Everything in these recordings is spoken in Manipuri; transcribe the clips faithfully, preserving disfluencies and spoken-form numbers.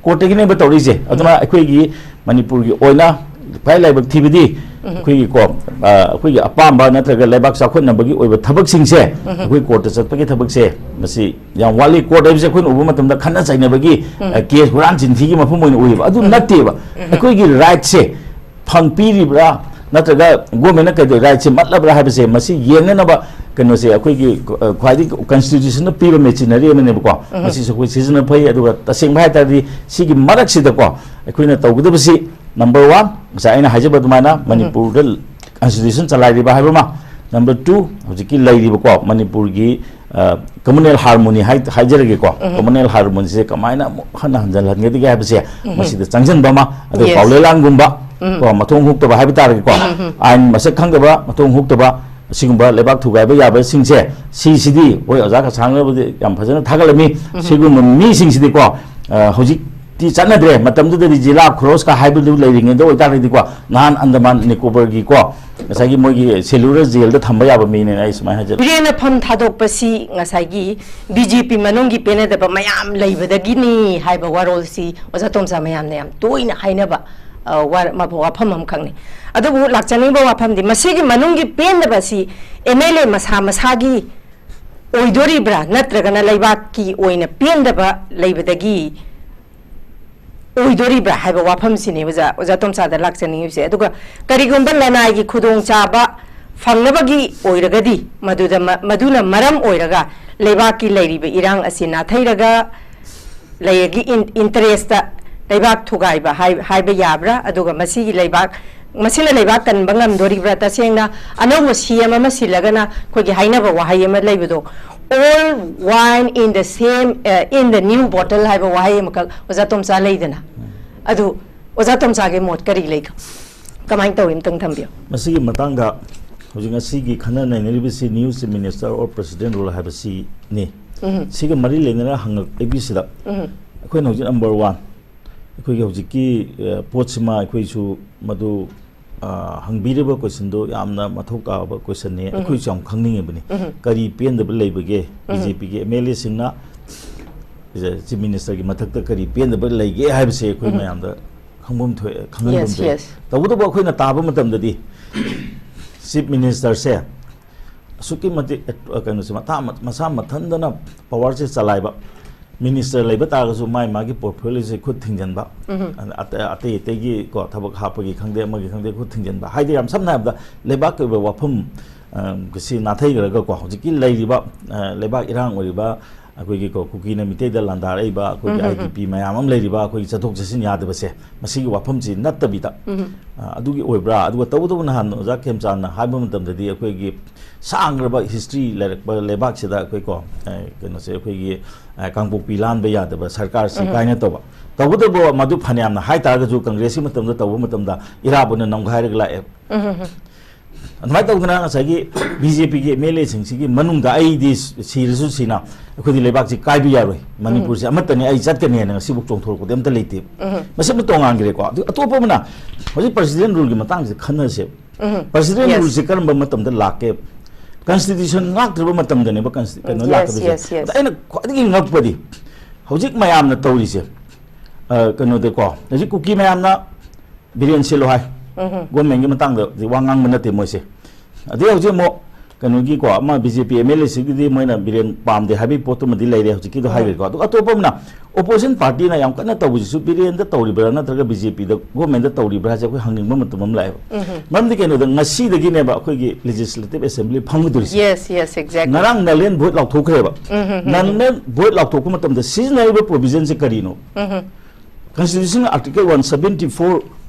ꯀꯣꯔꯠꯇꯒꯤꯅꯦꯕ ꯇꯧꯔꯤꯁꯦ꯫ ꯑꯗꯨꯅ ꯑꯩꯈꯣꯏꯒꯤ ꯃꯅꯤꯄꯨꯔꯒꯤ ꯑꯣꯏꯅ ꯈ꯭ꯋꯥꯏ ꯂꯥꯏꯕꯛ ꯊꯤꯕꯗꯤ ꯑꯩꯈꯣꯏꯒꯤꯀꯣ, ꯑ, ꯑꯩꯈꯣꯏꯒꯤ ꯑꯄꯥꯝꯕ ꯅꯠꯇ꯭ꯔꯒ ꯂꯩꯕꯥꯛ ꯆꯥꯎꯈꯠꯅꯕꯒꯤ ꯑꯣꯏꯕ ꯊꯕꯛꯁꯤꯡꯁꯦ ꯑꯩꯈꯣꯏ ꯀꯣꯔꯠꯇ ꯆꯠꯄꯒꯤ ꯊꯕꯛꯁꯦ ꯃꯁꯤ ꯌꯥꯝ ꯋꯥꯠꯂꯤ꯫ ꯀꯣꯔꯠ ꯍꯥꯏꯕꯁꯦ ꯑꯩꯈꯣꯏꯅ ꯎꯕ ꯃꯇꯝꯗ ꯈꯠꯅ ꯆꯩꯅꯕꯒꯤ, ꯑ, ꯀꯦꯁ ꯍꯨꯔꯥꯟ ꯆꯤꯟꯊꯤꯒꯤ ꯃꯐꯝ ꯑꯣꯏꯅ ꯎꯏꯌꯦꯕ꯫ ꯑꯗꯨ ꯅꯠꯇꯦꯕ꯫ ꯑꯩꯈꯣꯏꯒꯤ ꯔꯥꯏꯠꯁꯦ ꯐꯪꯕꯤꯔꯤꯕ꯭ꯔꯥ ꯅꯠꯇ꯭ꯔꯒ ꯒꯣꯔꯃꯦꯟꯅ ꯀꯩꯗꯧ ꯔꯥꯏꯠꯁꯦ ꯃꯠꯂꯕ꯭ꯔꯥ ꯍꯥꯏꯕꯁꯦ ꯃꯁꯤ ꯌꯦꯡꯅꯅꯕ ꯀꯩꯅꯣꯁꯦ ꯑꯩꯈꯣꯏꯒꯤ, ꯑ, ꯈ꯭ꯋꯥꯏꯗꯒꯤ ꯀꯟꯁꯇꯤꯇ꯭ꯌꯨꯁꯟꯅ ꯄꯤꯕ ꯃꯦꯆꯤꯅꯔꯤ ꯑꯃꯅꯦꯕꯀꯣ꯫ ꯃꯁꯤꯁꯨ ꯑꯩꯈꯣꯏ ꯁꯤꯖꯤꯟꯅ ꯐꯩ꯫ ꯑꯗꯨꯒ ꯇꯁꯦꯡꯕ ꯍꯥꯏ ꯇꯥꯔꯗꯤ ꯁꯤꯒꯤ ꯃꯔꯛꯁꯤꯗꯀꯣ ꯑꯩꯈꯣꯏꯅ ꯇꯧꯒꯗꯕꯁꯤ, ꯅꯝꯕꯔ ꯋꯥꯟ, ꯉꯁꯥꯏ ꯑꯩꯅ ꯍꯥꯏꯖꯕ ꯑꯗꯨꯃꯥꯏꯅ ꯃꯅꯤꯄꯨꯔꯗ ꯀꯟꯁꯇꯤꯇ꯭ꯌꯨꯁꯟ ꯆꯂꯥꯏꯔꯤꯕ ꯍꯥꯏꯕ ꯑꯃ, ꯅꯝꯕꯔ ꯇꯨ, ꯍꯧꯖꯤꯛꯀꯤ ꯂꯩꯔꯤꯕꯀꯣ ꯃꯅꯤꯄꯨꯔꯒꯤ, ꯑ, ꯀꯝꯃꯨꯅꯦꯜ ꯍꯥꯔꯃꯣꯅꯤ ꯍꯥꯏ-, ꯍꯥꯏꯖꯔꯒꯦꯀꯣ꯫ ꯀꯝꯃꯨꯅꯦꯜ ꯍꯥꯔꯃꯣꯅꯤꯁꯦ ꯀꯃꯥꯏꯅ ꯑꯃꯨꯛ ꯍꯟꯅ ꯍꯟꯖꯤꯜꯍꯟꯒꯗꯒꯦ ꯍꯥꯏꯕꯁꯦ ꯃꯁꯤꯗ ꯆꯪꯁꯤꯟꯕ ꯑꯃ, ꯑꯗꯨꯒ Yes. ꯄꯥꯎꯂꯦꯂꯥꯟꯒꯨꯝꯕ ꯀꯣ, ꯃꯊꯣꯡ ꯍꯨꯛꯇꯕ ꯍꯥꯏꯕ ꯇꯥꯔꯒꯦꯀꯣ, ꯑꯥꯏꯟ ꯃꯁꯛ ꯈꯪꯗꯕ, ꯃꯊꯣꯡ ꯍꯨꯛꯇꯕ, ꯑꯁꯤꯒꯨꯝꯕ ꯂꯩꯕꯥꯛ ꯊꯨꯒꯥꯏꯕ ꯌꯥꯕꯁꯤꯡꯁꯦ, ꯁꯤꯁꯤꯗꯤ ꯍꯣꯏ ꯑꯣꯖꯥ ꯀꯁꯥꯡꯅꯕꯨꯗꯤ ꯌꯥꯝ ꯐꯖꯅ ꯊꯥꯒꯠꯂꯝꯃꯤ꯫ ꯁꯤꯒꯨꯝꯕ ꯃꯤꯁꯤꯡꯁꯤꯗꯤꯀꯣ, ꯑ, ꯍꯧꯖꯤꯛꯇꯤ ꯆꯠꯅꯗ꯭ꯔꯦ꯫ ꯃꯇꯝꯗꯨꯗꯗꯤ ꯖꯤꯂꯥ ꯈꯨꯔꯣꯁꯀ ꯍꯥꯏꯕꯗꯨ ꯂꯩꯔꯤꯉꯩꯗ ꯑꯣꯏꯇꯥꯔꯒꯗꯤꯀꯣ, ꯅꯍꯥꯟ ꯑꯟꯗꯃꯥꯟ ꯅꯤꯀꯣꯕꯔꯒꯤꯀꯣ, ꯉꯁꯥꯏꯒꯤ ꯃꯣꯏꯒꯤ ꯁꯦꯂꯨꯂꯔ ꯖꯦꯜꯗ ꯊꯝꯕ ꯌꯥꯕ ꯃꯤꯅꯦꯅ ꯑꯩ ꯁꯨꯃꯥꯏꯅ ꯍꯥꯏꯖꯔꯦ꯫ ꯃꯤꯔꯦꯝꯅ ꯐꯝ ꯊꯥꯗꯣꯛꯄꯁꯤ ꯉꯁꯥꯏꯒꯤ ꯕꯤ ꯖꯦ ꯄꯤ ꯃꯅꯨꯡꯒꯤ ꯄꯦꯟꯅꯗꯕ ꯃꯌꯥꯝ ꯂꯩꯕꯗꯒꯤꯅꯤ ꯍꯥꯏꯕ ꯋꯥꯔꯣꯜꯁꯤ ꯑꯣꯖꯥ ꯇꯣꯝꯆꯥ ꯃꯌꯥꯝꯅ ꯌꯥꯝ ꯇꯣꯏꯅ ꯍꯥꯏꯅꯕ, ꯑ, ꯋꯥ-, ꯃꯐ-, ꯋꯥꯐꯝ ꯑꯃꯈꯛꯅꯤ꯫ ꯑꯗꯨꯕꯨ ꯂꯥꯛꯆꯅꯤꯡꯕ ꯋꯥꯐꯝꯗꯤ ꯃꯁꯤꯒꯤ ꯃꯅꯨꯡꯒꯤ ꯄꯦꯟꯗꯕ ꯑꯁꯤ ꯑꯦꯝ ꯑꯦꯜ ꯑꯦ ꯃꯁꯥ ꯃꯁꯥꯒꯤ ꯑꯣꯏꯗꯣꯔꯤꯕ꯭ꯔꯥ ꯅꯠꯇ꯭ꯔꯒꯅ ꯂꯩꯕꯥꯛꯀꯤ ꯑꯣꯏꯅ ꯄꯦꯟꯗꯕ ꯂꯩꯕꯗꯒꯤ ꯑꯣꯏꯗꯣꯔꯤꯕ꯭ꯔꯥ ꯍꯥꯏꯕ ꯋꯥꯐꯝꯁꯤꯅꯤ ꯑꯣꯖꯥ, ꯑꯣꯖꯥ ꯇꯣꯝꯆꯥꯗ ꯂꯥꯛꯆꯅꯤꯡꯉꯤꯕꯁꯦ꯫ ꯑꯗꯨꯒ ꯀꯔꯤꯒꯨꯝꯕ ꯂꯅꯥꯏꯒꯤ ꯈꯨꯗꯣꯡꯆꯥꯕ ꯐꯪꯅꯕꯒꯤ ꯑꯣꯏꯔꯒꯗꯤ ꯃꯗꯨꯗ ꯃ-, ꯃꯗꯨꯅ ꯃꯔꯝ ꯑꯣꯏꯔꯒ ꯂꯩꯕꯥꯛꯀꯤ ꯂꯩꯔꯤꯕ ꯏꯔꯥꯡ ꯑꯁꯤ ꯅꯥꯊꯩꯔꯒ ꯂꯩꯔꯒꯤ ꯏꯟ-, ꯏꯟꯇꯔꯦꯁꯇ ꯂꯩꯕꯥꯛ ꯊꯨꯒꯥꯏꯕ ꯍꯥꯏ-, ꯍꯥꯏꯕ ꯌꯥꯕ꯭ꯔꯥ? ꯑꯗꯨꯒ ꯃꯁꯤꯒꯤ ꯂꯩꯕꯥꯛ, ꯃꯁꯤꯅ ꯂꯩꯕꯥꯛ ꯀꯟꯕ ꯉꯝꯗꯣꯔꯤꯕ꯭ꯔꯥ? ꯇꯁꯦꯡꯅ ꯑꯅꯧꯕ ꯁꯤ ꯑꯦꯝ ꯑꯃ ꯁꯤꯜꯂꯒꯅ ꯑꯩꯈꯣꯏꯒꯤ ꯍꯥꯏꯅꯕ ꯋꯥꯍꯩ ꯑꯃ ꯂꯩꯕꯗꯣ, "All wine in the same, uh, in the new bottle" ꯍꯥꯏꯕ ꯋꯥꯍꯩ ꯑꯃꯈꯛ ꯑꯣꯖꯥ ꯇꯣꯝꯆꯥ ꯂꯩꯗꯅ꯫ ꯑꯗꯨ ꯑꯣꯖꯥ ꯇꯣꯝꯆꯥꯒꯤ ꯃꯣꯠ ꯀꯔꯤ ꯂꯩꯒꯦ? ꯀꯃꯥꯏꯅ ꯇꯧꯏ? ꯑꯝꯇꯪ ꯊꯝꯕꯤꯌꯨ꯫ ꯃꯁꯤꯒꯤ ꯃꯇꯥꯡꯗ ꯍꯧꯖꯤꯛ ꯉꯁꯤꯒꯤ ꯈꯟꯅ ꯅꯩꯅꯔꯤꯕꯁꯤ New Chief Minister or President Rule ꯍꯥꯏꯕꯁꯤꯅꯤ꯫ ꯎꯝ꯫ ꯁꯤꯒ ꯃꯔꯤ ꯂꯩꯅꯅ ꯍꯪꯉꯛꯏꯕꯁꯤꯗ ꯎꯝ꯫ ꯑꯩꯈꯣꯏꯅ ꯍꯧꯖꯤꯛ ꯅꯝꯕꯔ ꯋꯥꯟ, ꯑꯩꯈꯣꯏꯒꯤ ꯍꯧꯖꯤꯛꯀꯤ, ꯑ, ꯄꯣꯠꯁꯤꯃ ꯑꯩꯈꯣꯏꯁꯨ ꯃꯗꯨ, ꯑ, ꯍꯪꯕꯤꯔꯤꯕ ꯀꯣꯏꯁꯟꯗꯣ ꯌꯥꯝꯅ ꯃꯊꯧ ꯇꯥꯕ ꯀꯣꯏꯁꯟꯅꯤ꯫ ꯎꯝ꯫ ꯑꯩꯈꯣꯏꯁꯨ ꯌꯥꯝ ꯈꯪꯅꯤꯡꯉꯤꯕꯅꯤ꯫ ꯎꯝ꯫ ꯀꯔꯤ ꯄꯦꯟꯗꯕ ꯂꯩꯕꯒꯦ ꯎꯝ꯫ ꯕꯤ ꯖꯦ ꯄꯤꯒꯤ ꯑꯦꯝ ꯑꯦꯜ ꯑꯦꯁꯤꯡꯅ ꯆꯤꯐ ꯃꯤꯅꯤꯁꯇꯔꯒꯤ ꯃꯊꯛꯇ ꯀꯔꯤ ꯄꯦꯟꯗꯕ ꯂꯩꯒꯦ ꯍꯥꯏꯕꯁꯦ ꯑꯩꯈꯣꯏ ꯎꯝ꯫ ꯃꯌꯥꯝꯗ ꯈꯪꯐꯝ ꯊꯣꯛꯑꯦ, ꯈꯪꯍꯟꯐꯝ Yes, ꯊꯣꯛꯑꯦ꯫ Yes. ꯇꯧꯕꯇꯕꯨ ꯑꯩꯈꯣꯏꯅ ꯇꯥꯕ ꯃꯇꯝꯗꯗꯤ ꯆꯤꯐ ꯃꯤꯅꯤꯁꯇꯔꯁꯦ ꯑꯁꯨꯛꯀꯤ ꯃꯇꯤꯛ, ꯑ, ꯀꯩꯅꯣꯁꯦ, ꯃꯊꯥ-, ꯃꯁꯥ ꯃꯊꯟꯗꯅ ꯄꯋꯥꯔꯁꯦ ꯆꯂꯥꯏꯕ, ꯃꯤꯅꯤꯁꯇꯔ ꯂꯩꯕ ꯇꯥꯔꯒꯁꯨ ꯃꯥꯏ ꯃꯥꯒꯤ ꯄꯣꯔꯠꯐꯣꯂꯤꯑꯣꯁꯦ ꯈꯨꯠ ꯊꯤꯡꯖꯤꯟꯕ, ꯎꯝ꯫ ꯑ-, ꯑꯇꯩ, ꯑꯇꯩ ꯑꯇꯩꯒꯤ ꯀꯣ ꯊꯕꯛ ꯍꯥꯞꯄꯒꯤ ꯈꯪꯗꯦ, ꯑꯃꯒꯤ ꯈꯪꯗꯦ, ꯈꯨꯠ ꯊꯤꯡꯖꯤꯟꯕ ꯍꯥꯏꯗꯤ ꯌꯥꯝ ꯁꯝꯅ ꯍꯥꯏꯔꯕꯗ ꯂꯩꯕꯥꯛꯀꯤ ꯑꯣꯏꯕ ꯋꯥꯐꯝ, ꯑ, ꯁꯤ ꯅꯥꯊꯩꯈ꯭ꯔꯒꯀꯣ ꯍꯧꯖꯤꯛꯀꯤ ꯂꯩꯔꯤꯕ, ꯑ, ꯂꯩꯕꯥꯛ ꯏꯔꯥꯡ ꯑꯣꯏꯔꯤꯕ ꯑꯩꯈꯣꯏꯒꯤ ꯀꯣ ꯀꯨꯀꯤꯅ ꯃꯤꯇꯩꯗ ꯂꯥꯟꯗꯥꯔꯛꯏꯕ ꯑꯩꯈꯣꯏꯒꯤ ꯎꯝ, ꯎꯝ, ꯎꯝ꯫ ꯑꯥꯏ ꯗꯤ ꯄꯤ ꯃꯌꯥꯝ ꯑꯃ ꯂꯩꯔꯤꯕ ꯑꯩꯈꯣꯏꯒꯤ ꯆꯠꯊꯣꯛ ꯆꯠꯁꯤꯟ ꯌꯥꯗꯕꯁꯦ ꯃꯁꯤꯒꯤ ꯋꯥꯐꯝꯁꯤ ꯅꯠꯇꯕꯤꯗ, ꯎꯝ꯫ ꯑ, ꯑꯗꯨꯒꯤ ꯑꯣꯏꯕ꯭ꯔꯥ? ꯑꯗꯨꯒ ꯇꯧꯕꯇꯕꯨ ꯅꯍꯥꯟ ꯑꯣꯖꯥ ꯈꯦꯝꯆꯥꯟꯅ ꯍꯥꯏꯕ ꯃꯇꯝꯗꯗꯤ ꯑꯩꯈꯣꯏꯒꯤ ꯁꯥꯡꯈ꯭ꯔꯕ ꯍꯤꯁꯇ꯭ꯔꯤ ꯂꯩꯔꯛꯄ ꯂꯩꯕꯥꯛꯁꯤꯗ ꯑꯩꯈꯣꯏ ꯀꯣ, ꯑ, ꯀꯩꯅꯣꯁꯦ ꯑꯩꯈꯣꯏꯒꯤ, ꯑ, ꯀꯥꯡꯄꯣꯛꯄꯤ ꯂꯥꯟꯕ ꯌꯥꯗꯕ ꯁꯔꯀꯥꯔꯁꯤ ꯎꯝ꯫ ꯀꯥꯏꯅ ꯇꯧꯕ꯫ ꯇꯧꯕꯇꯕꯨ ꯃꯗꯨ ꯐꯅꯌꯥꯝꯅ ꯍꯥꯏꯇꯥꯔꯒꯁꯨ ꯀꯪꯒ꯭ꯔꯦꯁꯀꯤ ꯃꯇꯝꯗ ꯇꯧꯕ ꯃꯇꯝꯗ ꯏꯔꯥꯕꯣꯠꯅ ꯅꯝꯈꯥꯏꯔꯒ ꯂꯥꯛꯑꯦ꯫ ꯎꯝ, ꯎꯝ, ꯎꯝ꯫ ꯑꯗꯨꯃꯥꯏꯅ ꯇꯧꯗꯅ ꯉꯁꯥꯏꯒꯤ ꯕꯤ ꯖꯦ ꯄꯤꯒꯤ ꯑꯦꯝ ꯑꯦꯜ ꯑꯦꯁꯤꯡꯁꯤꯒꯤ ꯃꯅꯨꯡꯗ ꯑꯩꯗꯤ ꯁꯤꯔꯁꯨ ꯁꯤꯅ ꯑꯩꯈꯣꯏꯗꯤ ꯂꯩꯕꯥꯛꯁꯤ ꯀꯥꯏꯕ ꯌꯥꯔꯣꯏ, ꯎꯝ꯫ ꯃꯅꯤꯄꯨꯔꯁꯦ ꯑꯃꯠꯇꯅꯤ, ꯑꯩ ꯆꯠꯀꯅꯤ ꯍꯥꯏꯅ ꯉꯁꯤꯐꯥꯎ ꯆꯣꯡꯊꯣꯔꯛꯄꯗꯤ ꯑꯝꯇ ꯂꯩꯇꯦ꯫ ꯎꯝ꯫ ꯃꯁꯤꯃ ꯇꯣꯉꯥꯟꯈ꯭ꯔꯦꯀꯣ꯫ ꯑꯗꯨ ꯑꯇꯣꯞꯄ ꯑꯃꯅ ꯍꯧꯖꯤꯛ ꯄ꯭ꯔꯁꯤꯗꯦꯟ ꯔꯨꯜꯒꯤ ꯃꯇꯥꯡꯁꯤꯗ ꯈꯟꯅꯁꯦꯕ꯫ ꯎꯝ꯫ President Yes. ꯔꯨꯜꯁꯦ ꯀꯔꯝꯕ ꯃꯇꯝꯗ ꯂꯥꯛꯀꯦ? ꯀꯟꯁꯇꯤꯇ꯭ꯌꯨꯁꯟ ꯂꯥꯛꯇ꯭ꯔꯤꯕ ꯃꯇꯝꯗꯅꯦꯕ ꯀꯟꯁꯇꯤ-, ꯀꯩꯅꯣ Yes, ꯂꯥꯛꯀꯗꯣꯏꯁꯦ꯫ Yes, yes. ꯑꯗ ꯑꯩꯅ ꯈ꯭ꯋꯥꯏꯗꯒꯤ ꯉꯛꯄꯗꯤ ꯍꯧꯖꯤꯛ ꯃꯌꯥꯝꯅ ꯇꯧꯔꯤꯁꯦ, ꯑ, ꯀꯩꯅꯣꯗꯀꯣ, ꯍꯧꯖꯤꯛ ꯀꯨꯀꯤ ꯃꯌꯥꯝꯅ ꯕꯤꯔꯦꯟ ꯁꯤꯜꯂꯣ ꯍꯥꯏ꯫ ꯎꯝ꯫ ꯒꯣꯔꯃꯦꯟꯒꯤ ꯃꯇꯥꯡꯗꯗꯤ ꯋꯥ ꯉꯥꯡꯕ ꯅꯠꯇꯦ ꯃꯣꯏꯁꯦ꯫ ꯑꯗꯩ ꯍꯧꯖꯤꯛ ꯑꯃꯨꯛ ꯀꯩꯅꯣꯒꯤꯀꯣ, ꯑꯃ B J P M L ꯑꯦꯁꯤꯒꯤꯗꯤ ꯃꯣꯏꯅ ꯕꯤꯔꯦꯟ ꯄꯥꯝꯗꯦ ꯍꯥꯏꯕꯒꯤ ꯄꯣꯠꯇꯨꯃꯗꯤ ꯂꯩꯔꯦ, ꯍꯧꯖꯤꯛꯀꯤꯗꯣ ꯎꯝ꯫ ꯍꯥꯏꯈ꯭ꯔꯦꯀꯣ꯫ ꯑꯗꯨꯒ ꯑꯇꯣꯞꯄ ꯑꯃꯅ ꯑꯣꯄꯣꯖꯤꯁꯟ ꯄꯥꯔꯇꯤꯅ ꯌꯥꯝ ꯀꯟꯅ ꯇꯧꯕꯁꯤꯁꯨ ꯕꯤꯔꯦꯟꯗ ꯇꯧꯔꯤꯕ꯭ꯔꯥ ꯅꯠꯇ꯭ꯔꯒ ꯕꯤ ꯖꯦ ꯄꯤꯗ ꯒꯣꯔꯃꯦꯟꯗ ꯇꯧꯔꯤꯕ꯭ꯔꯥ ꯍꯥꯏꯁꯦ ꯑꯩꯈꯣꯏ ꯍꯪꯅꯤꯡꯕ ꯃꯇꯝ ꯑꯃ ꯂꯥꯛꯑꯦꯕ꯫ ꯎꯝ꯫ ꯃꯔꯝꯗꯤ ꯀꯩꯅꯣꯗ ꯉꯁꯤꯗꯒꯤꯅꯦꯕ ꯑꯩꯈꯣꯏꯒꯤ ꯂꯦꯖꯤꯁꯂꯦꯇꯤꯚ ꯑꯦꯁꯦꯝꯕ꯭ꯂꯤ ꯐꯝꯒꯗꯣꯏꯁꯦ꯫ Yes, yes, exactly. ꯉꯔꯥꯡ null and void ꯂꯥꯎꯊꯣꯛꯈ꯭ꯔꯦꯕ꯫ Um, um, um, um. Null and void ꯂꯥꯎꯊꯣꯛꯄ ꯃꯇꯝꯗ ꯁꯤꯖꯤꯟꯅꯔꯤꯕ ꯄ꯭ꯔꯣꯚꯤꯖꯟꯁꯦ ꯀꯔꯤꯅꯣ? Um, um. Constitution article one seventy four